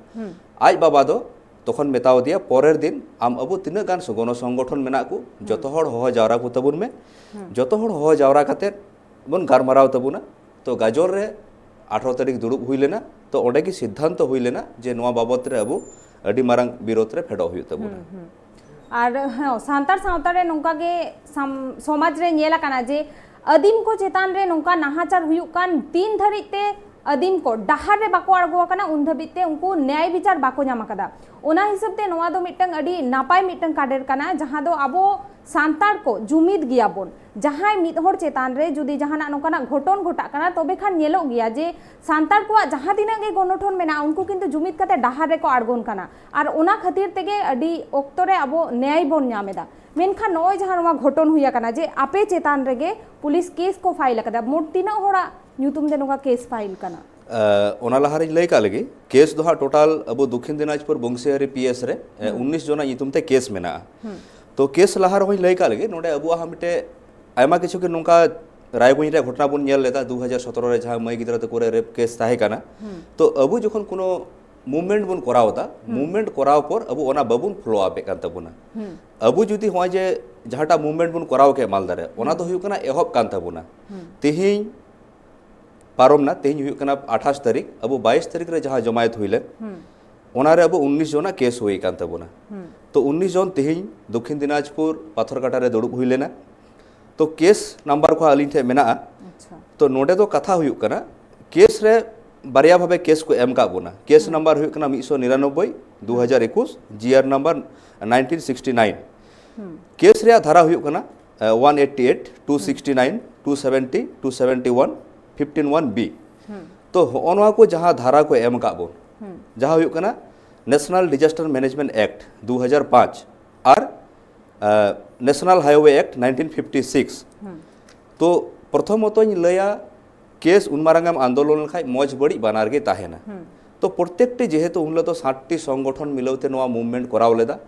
ᱟᱡ ᱵᱟᱵᱟ ᱫᱚ ᱛᱚᱠᱷᱚᱱ ᱢᱮᱛᱟᱣ ᱫᱮᱭᱟ, ᱯᱚᱨᱮᱨ ᱫᱤᱱ ᱟᱢ ᱟᱵᱚ ᱛᱤᱱᱟᱹᱜ ᱜᱟᱱ ᱜᱚᱱᱚ ᱥᱚᱝᱜᱚᱴᱷᱚᱱ ᱢᱮᱱᱟᱜ ᱠᱚ, ᱡᱚᱛᱚ ᱦᱚᱲ ᱦᱚᱦᱚ ᱡᱟᱣᱨᱟ ᱠᱚ ᱛᱟᱵᱚᱱ ᱢᱮ᱾ ᱡᱚᱛᱚ ᱦᱚᱲ ᱦᱚᱦᱚ ᱡᱟᱣᱨᱟ ᱠᱟᱛᱮ ᱵᱚᱱ ᱜᱟᱞᱢᱟᱨᱟᱣ ᱛᱟᱵᱚᱱᱟ᱾ ᱛᱚ ᱜᱟᱡᱚᱞ ᱨᱮ ᱟᱴᱷᱨᱚ ᱛᱟᱹᱨᱤᱠᱷ ᱫᱩᱲᱩᱵ ᱦᱩᱭ ᱞᱮᱱᱟ᱾ ᱛᱚ ᱚᱸᱰᱮ ᱜᱮ ᱥᱤᱫᱽᱫᱷᱟᱱᱛᱚ ᱦᱩᱭ ᱞᱮᱱᱟ ᱡᱮ ᱱᱚᱣᱟ ᱵᱟᱵᱚᱛ ᱨᱮ ᱟᱵᱚ ᱟᱹᱰᱤ ᱢᱟᱨᱟᱝ ᱵᱤᱨᱳᱫᱷ ᱨᱮ ᱯᱷᱮᱰᱚᱜ ᱦᱩᱭᱩᱜ ᱛᱟᱵᱚᱱᱟ᱾ ᱟᱨ ᱦᱮᱸ, ᱥᱟᱱᱛᱟᱲ ᱥᱟᱶᱛᱟ ᱨᱮ ᱱᱚᱝᱠᱟ ᱜᱮ ᱥᱟᱢ- ᱥᱚᱢᱟᱡᱽ ᱨᱮ ᱧᱮᱞ ᱟᱠᱟᱱᱟ ᱡᱮ ᱟᱹᱫᱤᱢ ᱠᱚ ᱪᱮᱛᱟᱱ ᱨᱮ ᱱᱚᱝᱠᱟ ᱱᱟᱦᱟᱪᱟᱨ ᱦᱩᱭᱩᱜ ᱠᱟᱱ ᱛᱤᱱ ᱫᱷᱟᱹᱨᱤᱡ ᱛᱮ ᱟᱹᱫᱤᱢ ᱠᱚ ᱰᱟᱦᱟᱨ ᱨᱮ ᱵᱟᱠᱚ ᱟᱬᱜᱚ ᱟᱠᱟᱱᱟ, ᱩᱱ ᱫᱷᱟᱹᱵᱤᱡ ᱛᱮ ᱩᱱᱠᱩ ᱱᱮᱭᱟᱭ ᱵᱤᱪᱟᱨ ᱵᱟᱠᱚ ᱧᱟᱢ ᱟᱠᱟᱫᱟ᱾ ᱚᱱᱟ ᱦᱤᱥᱟᱹᱵ ᱛᱮ ᱱᱚᱣᱟ ᱫᱚ ᱢᱤᱫᱴᱟᱝ ᱟᱹᱰᱤ ᱱᱟᱯᱟᱭ ᱢᱤᱫᱴᱟᱝ ᱠᱟᱰᱮᱨ ᱠᱟᱱᱟ, ᱡᱟᱦᱟᱸ ᱫᱚ ᱟᱵᱚ ᱥᱟᱱᱛᱟᱲ ᱠᱚ ᱡᱩᱢᱤᱫ ᱜᱮᱭᱟᱵᱚᱱ᱾ ᱡᱟᱦᱟᱸᱭ ᱢᱤᱫ ᱦᱚᱲ ᱪᱮᱛᱟᱱ ᱨᱮ ᱡᱩᱫᱤ ᱡᱟᱦᱟᱱᱟᱜ ᱱᱚᱝᱠᱟᱱᱟᱜ ᱜᱷᱚᱴᱚᱱ ᱜᱷᱚᱴᱟᱜ ᱠᱟᱱᱟ, ᱛᱚᱵᱮ ᱠᱷᱟᱱ ᱧᱮᱞᱚᱜ ᱜᱮᱭᱟ ᱡᱮ ᱥᱟᱱᱛᱟᱲ ᱠᱚᱣᱟᱜ ᱡᱟᱦᱟᱸ ᱛᱤᱱᱟᱹᱜ ᱜᱮ ᱜᱚᱱᱚᱴᱷᱚᱱ ᱢᱮᱱᱟᱜᱼᱟ, ᱩᱱᱠᱩ ᱠᱤᱱᱛᱩ ᱡᱩᱢᱤᱫ ᱠᱟᱛᱮ ᱰᱟᱦᱟᱨ ᱨᱮᱠᱚ ᱟᱬᱜᱚᱱ ᱠᱟᱱᱟ᱾ ᱟᱨ ᱚᱱᱟ ᱠᱷᱟᱹᱛᱤᱨ ᱛᱮᱜᱮ ᱟᱹᱰᱤ ᱚᱠᱛᱚ ᱨᱮ ᱟᱵᱚ ᱱᱮᱭᱟᱭ ᱵᱚᱱ ᱧᱟᱢ ᱮᱫᱟ᱾ ᱢᱮᱱᱠᱷᱟᱱ ᱱᱚᱜᱼᱚᱭ ᱡᱟᱦᱟᱸ ᱱᱚᱣᱟ ᱜᱷᱚᱴᱚᱱ ᱦᱩᱭ ᱟᱠᱟᱱᱟ ᱡᱮ ᱟᱯᱮ ᱪᱮᱛᱟᱱ ᱨᱮᱜᱮ ᱯᱩᱞᱤᱥ ᱠᱮᱥ ᱠᱚ ᱯᱷᱟᱭᱤᱞ ᱟᱠᱟᱫᱟ, ᱢᱳᱴ ᱛᱤᱱᱟᱹᱜ ᱦᱚᱲᱟᱜ ᱧᱩᱛᱩᱢ ᱛᱮ ᱱᱚᱝᱠᱟ ᱠᱮᱥ ᱯᱷᱟᱭᱤᱞ ᱠᱟᱱᱟ? ᱟᱸ, ᱚᱱᱟ ᱞᱟᱦᱟ ᱨᱤᱧ ᱞᱟᱹᱭ ᱠᱟᱜ ᱞᱮᱜᱮ, ᱠᱮᱥ ᱫᱚ ᱦᱟᱸᱜ ᱴᱳᱴᱟᱞ ᱟᱵᱚ ᱫᱚᱠᱷᱤᱱ ᱫᱤᱱᱟᱡᱽᱯᱩᱨ ᱵᱚᱝᱥᱤᱦᱟᱨᱤ ᱯᱤ ᱮᱥ ᱨᱮ, ᱮ, ᱩᱱᱤᱥ ᱡᱚᱱᱟᱜ ᱧᱩᱛᱩᱢ ᱛᱮ ᱠᱮᱥ ᱢᱮᱱᱟᱜᱼᱟ᱾ ᱛᱚ ᱠᱮᱥ ᱞᱟᱦᱟ ᱨᱮᱦᱚᱸᱧ ᱞᱟᱹᱭ ᱠᱟᱜ ᱞᱮᱜᱮ, ᱱᱚᱰᱮ ᱟᱵᱚᱣᱟᱜ ᱦᱚᱸ ᱢᱤᱫᱴᱮᱡ ᱟᱭᱢᱟ ᱠᱤᱪᱷᱩ ᱜᱮ ᱱᱚᱝᱠᱟ ᱨᱟᱭᱜᱚᱸᱡᱽ ᱨᱮᱭᱟᱜ ᱜᱷᱚᱴᱚᱱᱟ ᱵᱚᱱ ᱧᱮᱞ ᱞᱮᱫᱟ, ᱫᱩ ᱦᱟᱡᱟᱨ ᱥᱚᱛᱨᱚ ᱨᱮ ᱡᱟᱦᱟᱸ ᱢᱟᱹᱭ ᱜᱤᱫᱽᱨᱟᱹ ᱛᱟᱠᱚ ᱨᱮ ᱨᱮᱯ ᱠᱮᱥ ᱛᱟᱦᱮᱸ ᱠᱟᱱᱟ᱾ ᱛᱚ ᱟᱵᱚ ᱡᱚᱠᱷᱚᱱ ᱠᱳᱱᱳ ᱢᱩᱵᱷᱢᱮᱱᱴ ᱵᱚᱱ ᱠᱚᱨᱟᱣ ᱮᱫᱟ, ᱢᱩᱵᱷᱢᱮᱱᱴ ᱠᱚᱨᱟᱣ ᱯᱚᱨ ᱟᱵᱚ ᱚᱱᱟ ᱵᱟᱵᱚᱱ ᱯᱷᱚᱞᱳ ᱟᱯ ᱮᱫ ᱠᱟᱱ ᱛᱟᱵᱚᱱᱟ᱾ ᱟᱵᱚ ᱡᱩᱫᱤ ᱱᱚᱜᱼᱚᱭ ᱡᱮ ᱡᱟᱦᱟᱸᱴᱟᱜ ᱢᱩᱵᱷᱢᱮᱱᱴ ᱵᱚᱱ ᱠᱚᱨᱟᱣ ᱠᱮᱫ ᱢᱟᱞᱫᱟ ᱨᱮ, ᱚᱱᱟ ᱫᱚ ᱦᱩᱭᱩᱜ ᱠᱟᱱᱟ ᱮᱦᱚᱵ ᱠᱟᱱ ᱛᱟᱵᱚᱱᱟ᱾ ᱛᱮᱦᱮᱧ ᱯᱟᱨᱚᱢ ᱱᱟ, ᱛᱮᱦᱮᱧ ᱦᱩᱭᱩᱜ ᱠᱟᱱᱟ ᱟᱴᱷᱟᱥ ᱛᱟᱹᱨᱤᱠᱷ, ᱟᱵᱚ ᱵᱟᱭᱤᱥ ᱛᱟᱹᱨᱤᱠᱷ ᱨᱮ ᱡᱟᱦᱟᱸ ᱡᱚᱢᱟᱭᱮᱛ ᱦᱩᱭ ᱞᱮᱱ, ᱚᱱᱟ ᱨᱮ ᱟᱵᱚ ᱩᱱᱤᱥ ᱡᱚᱱᱟᱜ ᱠᱮᱥ ᱦᱩᱭ ᱟᱠᱟᱱ ᱛᱟᱵᱚᱱᱟ᱾ ᱛᱚ ᱩᱱᱤᱥ ᱡᱚᱱ ᱛᱮᱦᱮᱧ ᱫᱚᱠᱷᱤᱱ ᱫᱤᱱᱟᱡᱽᱯᱩᱨ ᱯᱟᱛᱷᱚᱨᱠᱟᱴᱟ ᱨᱮ ᱫᱩᱲᱩᱵ ᱦᱩᱭ ᱞᱮᱱᱟ᱾ ᱛᱚ ᱠᱮᱥ ᱱᱟᱢᱵᱟᱨ ᱠᱚ ᱟᱹᱞᱤᱧ ᱴᱷᱮᱱ ᱢᱮᱱᱟᱜᱼᱟ᱾ ᱟᱪᱪᱷᱟ᱾ ᱛᱚ ᱱᱚᱰᱮ ᱫᱚ ᱠᱟᱛᱷᱟ ᱦᱩᱭᱩᱜ ᱠᱟᱱᱟ, ᱠᱮᱥ ᱨᱮ ᱵᱟᱨᱭᱟ ᱵᱷᱟᱵᱮ ᱠᱮᱥ ᱠᱚ ᱮᱢ ᱠᱟᱜ ᱵᱚᱱᱟ᱾ ᱠᱮᱥ ᱱᱟᱢᱵᱟᱨ ᱦᱩᱭᱩᱜ ᱠᱟᱱᱟ ᱢᱤᱫᱥᱚ ᱱᱤᱨᱟᱱᱚᱵᱵᱳᱭ, ᱫᱩ ᱦᱟᱡᱟᱨ ᱮᱠᱩᱥ, G R number nineteen sixty nine. Case ᱨᱮᱭᱟᱜ ᱫᱷᱟᱨᱟ ᱦᱩᱭᱩᱜ ᱠᱟᱱᱟ one eighty eight, two sixty nine, two seventy, two seventy one, fifteen one B. ᱛᱚ ᱦᱚᱸᱜᱼᱚ ᱱᱚᱣᱟ ᱠᱚ ᱡᱟᱦᱟᱸ ᱫᱷᱟᱨᱟ ᱠᱚ ᱮᱢ ᱟᱠᱟᱫ ᱵᱚᱱ, ᱡᱟᱦᱟᱸ ᱦᱩᱭᱩᱜ ᱠᱟᱱᱟ National Disaster Management Act ᱫᱩ ᱦᱟᱡᱟᱨ ᱯᱟᱸᱪ ᱟᱨ national highway act nineteen fifty six. ᱛᱚ ᱯᱨᱚᱛᱷᱚᱢᱚᱛᱚᱧ ᱞᱟᱹᱭᱟ, ᱠᱮᱥ ᱩᱱ ᱢᱟᱨᱟᱝ ᱮᱢ ᱟᱱᱫᱳᱞᱚᱱ ᱞᱮᱠᱷᱟᱡ ᱢᱚᱡᱽ ᱵᱟᱹᱲᱤᱡ ᱵᱟᱱᱟᱨ ᱜᱮ ᱛᱟᱦᱮᱱᱟ᱾ ᱛᱚ ᱯᱨᱚᱛᱮᱠᱴᱤ, ᱡᱮᱦᱮᱛᱩ ᱩᱱ ᱦᱤᱞᱳᱜ ᱫᱚ ᱥᱟᱛᱴᱤ ᱥᱚᱝᱜᱚᱴᱷᱚᱱ ᱢᱤᱞᱟᱹᱣ ᱛᱮ ᱱᱚᱣᱟ ᱢᱩᱵᱷᱢᱮᱱᱴ ᱠᱚᱨᱟᱣ ᱞᱮᱫᱟ,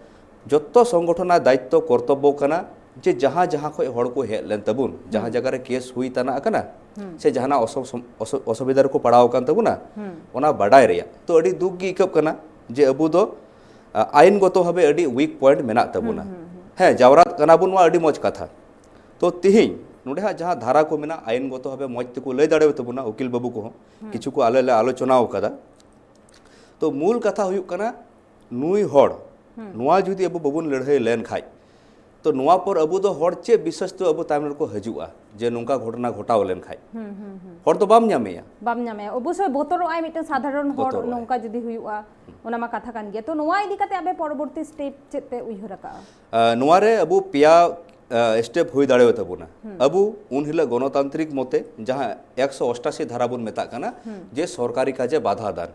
ᱡᱚᱛᱚ ᱥᱚᱝᱜᱚᱴᱷᱚᱱᱟᱜ ᱫᱟᱭᱤᱛᱛᱚ ᱠᱚᱨᱛᱚᱵᱵᱚ ᱠᱟᱱᱟ ᱡᱮ ᱡᱟᱦᱟᱸ ᱡᱟᱦᱟᱸ ᱠᱷᱚᱱ ᱦᱚᱲ ᱠᱚ ᱦᱮᱡ ᱞᱮᱱ ᱛᱟᱵᱚᱱ, ᱡᱟᱦᱟᱸ ᱡᱟᱭᱜᱟ ᱨᱮ ᱠᱮᱥ ᱦᱩᱭ ᱛᱟᱱᱟ ᱟᱠᱟᱱᱟ ᱥᱮ ᱡᱟᱦᱟᱱᱟᱜ ᱚᱥᱚ-, ᱚᱥᱚ-, ᱚᱥᱩᱵᱤᱫᱷᱟ ᱨᱮᱠᱚ ᱯᱟᱲᱟᱣ ᱟᱠᱟᱱ ᱛᱟᱵᱚᱱᱟ, ᱚᱱᱟ ᱵᱟᱰᱟᱭ ᱨᱮᱭᱟᱜ᱾ ᱛᱚ ᱟᱹᱰᱤ ᱫᱩᱠ ᱜᱮ ᱟᱹᱭᱠᱟᱹᱜ ᱠᱟᱱᱟ ᱡᱮ ᱟᱵᱚ ᱫᱚ, ᱟ, ᱟᱭᱤᱱ ᱜᱚᱛᱚ ᱵᱷᱟᱵᱮ ᱟᱹᱰᱤ ᱣᱤᱠ ᱯᱚᱭᱮᱱᱴ ᱢᱮᱱᱟᱜ ᱛᱟᱵᱚᱱᱟ᱾ ᱦᱮᱸ, ᱡᱟᱣᱨᱟᱜ ᱠᱟᱱᱟ ᱵᱚᱱ, ᱱᱚᱣᱟ ᱟᱹᱰᱤ ᱢᱚᱡᱽ ᱠᱟᱛᱷᱟ᱾ ᱛᱚ ᱛᱤᱦᱤᱧ ᱱᱚᱰᱮ ᱦᱟᱸᱜ ᱡᱟᱦᱟᱸ ᱫᱷᱟᱨᱟ ᱠᱚ ᱢᱮᱱᱟᱜ, ᱟᱭᱤᱱ ᱜᱚᱛᱚ ᱵᱷᱟᱵᱮ ᱢᱚᱡᱽ ᱛᱮᱠᱚ ᱞᱟᱹᱭ ᱫᱟᱲᱮᱭᱟᱛᱟ ᱵᱚᱱᱟ ᱩᱠᱤᱞ ᱵᱟᱹᱵᱩ ᱠᱚᱦᱚᱸ, ᱠᱤᱪᱷᱩ ᱠᱚ ᱟᱞᱮ ᱞᱮ ᱟᱞᱳᱪᱚᱱᱟ ᱟᱠᱟᱫᱟ᱾ ᱛᱚ ᱢᱩᱞ ᱠᱟᱛᱷᱟ ᱦᱩᱭᱩᱜ ᱠᱟᱱᱟ, ᱱᱩᱭ ᱦᱚᱲ, ᱱᱚᱣᱟ ᱡᱩᱫᱤ ᱟᱵᱚ ᱵᱟᱵᱚᱱ ᱞᱟᱹᱲᱦᱟᱹᱭ ᱞᱮᱱ ᱠᱷᱟᱡ, ᱛᱚ ᱱᱚᱣᱟ ᱯᱚᱨ ᱟᱵᱚ ᱫᱚ ᱦᱚᱲ ᱪᱮᱫ ᱵᱤᱥᱥᱟᱹᱥ ᱛᱮ ᱟᱵᱚ ᱛᱟᱭᱚᱢ ᱨᱮᱠᱚ ᱦᱤᱡᱩᱜᱼᱟ ᱡᱮ ᱱᱚᱝᱠᱟ ᱜᱷᱚᱴᱚᱱᱟ ᱜᱷᱚᱴᱟᱣ ᱞᱮᱱ ᱠᱷᱟᱡ? ᱦᱚᱲ ᱫᱚ ᱵᱟᱢ ᱧᱟᱢᱮᱭᱟ᱾ ᱵᱟᱢ ᱧᱟᱢᱮᱭᱟ, ᱚᱵᱚᱥᱥᱳᱭ ᱵᱚᱛᱚᱨᱚᱜ ᱟᱭ ᱢᱤᱫᱴᱮᱱ ᱥᱟᱫᱷᱟᱨᱚᱱ ᱦᱚᱲ᱾ ᱵᱚᱛᱚᱨᱚᱜ ᱟᱭ᱾ ᱱᱚᱝᱠᱟ ᱡᱩᱫᱤ ᱦᱩᱭᱩᱜᱼᱟ, ᱚᱱᱟ ᱢᱟ ᱠᱟᱛᱷᱟ ᱠᱟᱱ ᱜᱮᱭᱟ᱾ ᱛᱚ ᱱᱚᱣᱟ ᱤᱫᱤ ᱠᱟᱛᱮ ᱟᱯᱮ ᱯᱚᱨᱚᱵᱚᱨᱛᱤ ᱥᱴᱮᱯ ᱪᱮᱫ ᱯᱮ ᱩᱭᱦᱟᱹᱨ ᱟᱠᱟᱜᱼᱟ? ᱟ, ᱱᱚᱣᱟ ᱨᱮ ᱟᱵᱚ ᱯᱮᱭᱟ, ᱟ, ᱥᱴᱮᱯ ᱦᱩᱭ ᱫᱟᱲᱮᱭᱟᱛᱟ ᱵᱚᱱᱟ᱾ ᱟᱵᱚ ᱩᱱ ᱦᱤᱞᱳᱜ ᱜᱚᱱᱚᱛᱟᱱᱛᱨᱤᱠ ᱢᱚᱛᱮ ᱡᱟᱦᱟᱸ ᱮᱠᱥᱚ ᱚᱥᱴᱟᱥᱤ ᱫᱷᱟᱨᱟ ᱵᱚᱱ ᱢᱮᱛᱟᱜ ᱠᱟᱱᱟ, ᱡᱮ ᱥᱚᱨᱠᱟᱨᱤ ᱠᱟᱡᱮ ᱵᱟᱫᱷᱟ ᱫᱟᱱ᱾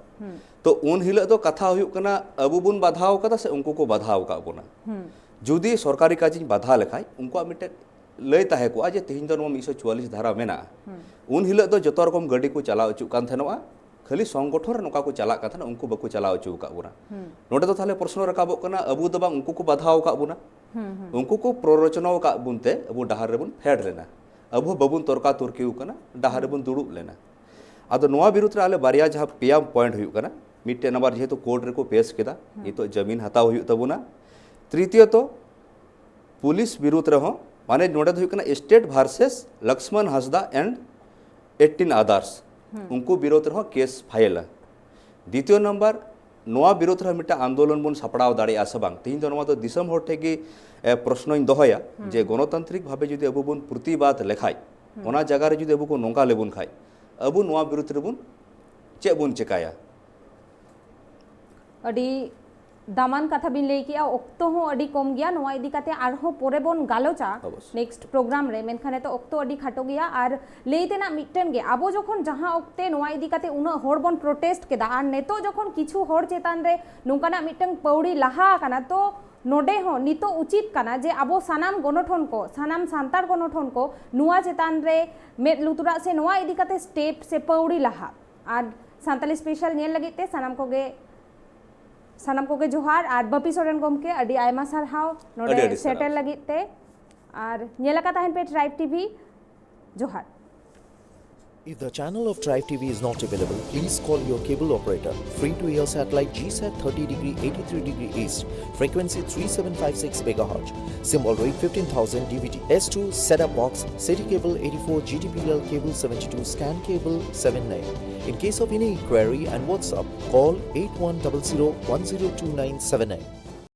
ᱛᱚ ᱩᱱ ᱦᱤᱞᱳᱜ ᱫᱚ ᱠᱟᱛᱷᱟ ᱦᱩᱭᱩᱜ ᱠᱟᱱᱟ, ᱟᱵᱚ ᱵᱚᱱ ᱵᱟᱫᱷᱟᱣ ᱠᱟᱫᱟ ᱥᱮ ᱩᱱᱠᱩ ᱠᱚ ᱵᱟᱫᱷᱟᱣ ᱟᱠᱟᱫ ᱵᱚᱱᱟ? ᱡᱩᱫᱤ ᱥᱚᱨᱠᱟᱨᱤ ᱠᱟᱡᱽᱤᱧ ᱵᱟᱫᱷᱟ ᱞᱮᱠᱷᱟᱡ, ᱩᱱᱠᱩᱣᱟᱜ ᱢᱤᱫᱴᱮᱱ ᱞᱟᱹᱭ ᱛᱟᱦᱮᱸ ᱠᱚᱜᱼᱟ ᱡᱮ ᱛᱮᱦᱮᱧ ᱫᱚ ᱱᱚᱣᱟ ᱢᱤᱫᱥᱚ ᱪᱩᱣᱟᱞᱤᱥ ᱫᱷᱟᱨᱟ ᱢᱮᱱᱟᱜᱼᱟ᱾ ᱩᱱ ᱦᱤᱞᱳᱜ ᱫᱚ ᱡᱚᱛᱚ ᱨᱚᱠᱚᱢ ᱜᱟᱹᱰᱤ ᱠᱚ ᱪᱟᱞᱟᱣ ᱦᱚᱪᱚᱜ ᱠᱟᱱ ᱛᱟᱦᱮᱱᱚᱜᱼᱟ, ᱠᱷᱟᱹᱞᱤ ᱥᱚᱝᱜᱚᱴᱷᱚᱱ ᱨᱮ ᱱᱚᱝᱠᱟ ᱠᱚ ᱪᱟᱞᱟᱜ ᱠᱟᱱ ᱛᱟᱦᱮᱱᱟ, ᱩᱱᱠᱩ ᱵᱟᱠᱚ ᱪᱟᱞᱟᱣ ᱦᱚᱪᱚ ᱟᱠᱟᱫ ᱵᱚᱱᱟ᱾ ᱱᱚᱰᱮ ᱫᱚ ᱛᱟᱦᱞᱮ ᱯᱨᱚᱥᱱᱚ ᱨᱟᱠᱟᱵᱚᱜ ᱠᱟᱱᱟ, ᱟᱵᱚ ᱫᱚ ᱵᱟᱝ, ᱩᱱᱠᱩ ᱠᱚ ᱵᱟᱫᱷᱟᱣ ᱟᱠᱟᱫ ᱵᱚᱱᱟ? ᱩᱱᱠᱩ ᱠᱚ ᱯᱨᱚᱨᱚᱪᱚᱱᱟ ᱟᱠᱟᱫ ᱵᱚᱱ ᱛᱮ ᱟᱵᱚ ᱰᱟᱦᱟᱨ ᱨᱮᱵᱚᱱ ᱯᱷᱮᱰ ᱞᱮᱱᱟ, ᱟᱵᱚ ᱦᱚᱸ ᱵᱟᱵᱚᱱ ᱛᱚᱨᱠᱟ ᱛᱚᱨᱠᱤ ᱟᱠᱟᱱᱟ, ᱰᱟᱦᱟᱨ ᱨᱮᱵᱚᱱ ᱫᱩᱲᱩᱵ ᱞᱮᱱᱟ᱾ ᱟᱫᱚ ᱱᱚᱣᱟ ᱵᱤᱨᱩᱫᱷ ᱨᱮ ᱟᱞᱮ ᱵᱟᱨᱭᱟ ᱡᱟᱦᱟᱸ ᱯᱮᱭᱟ ᱯᱚᱭᱮᱱᱴ ᱦᱩᱭᱩᱜ ᱠᱟᱱᱟ, ᱢᱤᱫᱴᱮᱱ ᱱᱟᱢᱵᱟᱨ ᱡᱮᱦᱮᱛᱩ ᱠᱳᱨᱴ ᱨᱮᱠᱚ ᱯᱮᱥ ᱠᱮᱫᱟ, ᱱᱤᱛᱚᱜ ᱡᱟᱢᱤᱱ ᱦᱟᱛᱟᱣ ᱦᱩᱭᱩᱜ ᱛᱟᱵᱚᱱᱟ᱾ ᱛᱨᱤᱛᱤᱭᱚᱛᱚ, ᱯᱩᱞᱤᱥ ᱵᱤᱨᱩᱫᱷ ᱨᱮᱦᱚᱸ, ᱢᱟᱱᱮ ᱱᱚᱰᱮ ᱫᱚ ᱦᱩᱭᱩᱜ ᱠᱟᱱᱟ State versus Laxman Hasda and eighteen others, ᱩᱱᱠᱩ ᱵᱤᱨᱩᱫᱷ ᱨᱮᱦᱚᱸ ᱠᱮᱥ ᱯᱷᱟᱭᱤᱞᱟ᱾ ᱫᱤᱛᱤᱭᱚ ᱱᱟᱢᱵᱟᱨ, ᱱᱚᱣᱟ ᱵᱤᱨᱩᱫᱷ ᱨᱮ ᱢᱤᱫᱴᱟᱝ ᱟᱱᱫᱳᱞᱚᱱ ᱵᱚᱱ ᱥᱟᱯᱲᱟᱣ ᱫᱟᱲᱮᱭᱟᱜᱼᱟ ᱥᱮ ᱵᱟᱝ? ᱛᱮᱦᱮᱧ ᱫᱚ ᱱᱚᱣᱟ ᱫᱚ ᱫᱤᱥᱚᱢ ᱦᱚᱲ ᱴᱷᱮᱱ ᱜᱮ, ᱮ, ᱯᱨᱚᱥᱱᱚᱧ ᱫᱚᱦᱚᱭᱟ ᱡᱮ ᱜᱚᱱᱚᱛᱟᱱᱛᱨᱤᱠ ᱵᱷᱟᱵᱮ ᱡᱩᱫᱤ ᱟᱵᱚ ᱵᱚᱱ ᱯᱨᱚᱛᱤᱵᱟᱫ ᱞᱮᱠᱷᱟᱡ, ᱚᱱᱟ ᱡᱟᱭᱜᱟ ᱨᱮ ᱡᱩᱫᱤ ᱟᱵᱚ ᱠᱚ ᱱᱚᱝᱠᱟ ᱞᱮᱵᱚᱱ ᱠᱷᱟᱡ, ᱟᱵᱚ ᱱᱚᱣᱟ ᱵᱤᱨᱩᱫᱷ ᱨᱮᱵᱚᱱ ᱪᱮᱫ ᱵᱚᱱ ᱪᱮᱠᱟᱭᱟ? ᱟᱹᱰᱤ ᱫᱟᱢᱟᱱ ᱠᱟᱛᱷᱟ ᱵᱤᱱ ᱞᱟᱹᱭ ᱠᱮᱜᱼᱟ, ᱚᱠᱛᱚ ᱦᱚᱸ ᱟᱹᱰᱤ ᱠᱚᱢ ᱜᱮᱭᱟ᱾ ᱱᱚᱣᱟ ᱤᱫᱤ ᱠᱟᱛᱮ ᱟᱨᱦᱚᱸ ᱯᱚᱨᱮ ᱵᱚᱱ ᱜᱟᱞᱚᱪᱟ ᱚᱵᱚᱥᱥᱳᱭ᱾ ᱱᱮᱠᱥᱴ ᱯᱨᱳᱜᱨᱟᱢ ᱨᱮ, ᱢᱮᱱᱠᱷᱟᱱ ᱱᱤᱛᱚᱜ ᱚᱠᱛᱚ ᱟᱹᱰᱤ ᱠᱷᱟᱴᱚ ᱜᱮᱭᱟ᱾ ᱟᱨ ᱞᱟᱹᱭ ᱛᱮᱱᱟᱜ ᱢᱤᱫᱴᱮᱱ ᱜᱮ, ᱟᱵᱚ ᱡᱚᱠᱷᱚᱱ ᱡᱟᱦᱟᱸ ᱚᱠᱛᱮ ᱱᱚᱣᱟ ᱤᱫᱤ ᱠᱟᱛᱮ ᱩᱱᱟᱹᱜ ᱦᱚᱲ ᱵᱚᱱ ᱯᱨᱚᱴᱮᱥᱴ ᱠᱮᱫᱟ, ᱟᱨ ᱱᱤᱛᱚᱜ ᱡᱚᱠᱷᱚᱱ ᱠᱤᱪᱷᱩ ᱦᱚᱲ ᱪᱮᱛᱟᱱ ᱨᱮ ᱱᱚᱝᱠᱟᱱᱟᱜ ᱢᱤᱫᱴᱟᱝ ᱯᱟᱹᱣᱲᱤ ᱞᱟᱦᱟ ᱟᱠᱟᱱᱟ, ᱛᱚ ᱱᱚᱰᱮ ᱦᱚᱸ ᱱᱤᱛᱚᱜ ᱩᱪᱤᱛ ᱠᱟᱱᱟ ᱡᱮ ᱟᱵᱚ ᱥᱟᱱᱟᱢ ᱜᱚᱱᱚᱴᱷᱚᱱ ᱠᱚ, ᱥᱟᱱᱟᱢ ᱥᱟᱱᱛᱟᱲ ᱜᱚᱱᱚᱴᱷᱚᱱ ᱠᱚ ᱱᱚᱣᱟ ᱪᱮᱛᱟᱱ ᱨᱮ ᱢᱮᱫ ᱞᱩᱛᱩᱨᱟᱜ ᱥᱮ ᱱᱚᱣᱟ ᱤᱫᱤ ᱠᱟᱛᱮ ᱥᱴᱮᱯ ᱥᱮ ᱯᱟᱹᱣᱲᱤ ᱞᱟᱦᱟ᱾ ᱟᱨ ᱥᱟᱱᱛᱟᱞᱤ ᱥᱯᱮᱥᱟᱞ ᱧᱮᱞ ᱞᱟᱹᱜᱤᱫ ᱛᱮ ᱥᱟᱱᱟᱢ ᱠᱚᱜᱮ, ᱥᱟᱱᱟᱢ ᱠᱚᱜᱮ ᱡᱚᱦᱟᱨ᱾ ᱟᱨ ᱵᱟᱯᱤ ᱥᱚᱨᱮᱱ ᱜᱚᱢᱠᱮ, ᱟᱹᱰᱤ ᱟᱭᱢᱟ ᱥᱟᱨᱦᱟᱣ ᱱᱚᱰᱮ ᱟᱹᱰᱤ ᱟᱹᱰᱤ ᱥᱮᱴᱮᱨ ᱥᱟᱨᱦᱟᱣ᱾ ᱞᱟᱹᱜᱤᱫ ᱛᱮ᱾ ᱟᱨ ᱧᱮᱞ ᱟᱠᱟ ᱛᱟᱦᱮᱱ ᱯᱮ ᱴᱨᱟᱭᱤᱵᱽ ᱴᱤᱵᱷᱤ᱾ ᱡᱚᱦᱟᱨ᱾ If the channel of Tribe T V is not available, please call your cable operator. Free to air satellite G sat thirty degree eighty-three degree east, frequency three seven five six megahertz, symbol rate fifteen thousand D V T, S two setup box, city cable eighty-four, G T P L cable seventy-two, scan cable seven nine. In case of any inquiry and WhatsApp, call eight one double zero one zero two nine seven nine.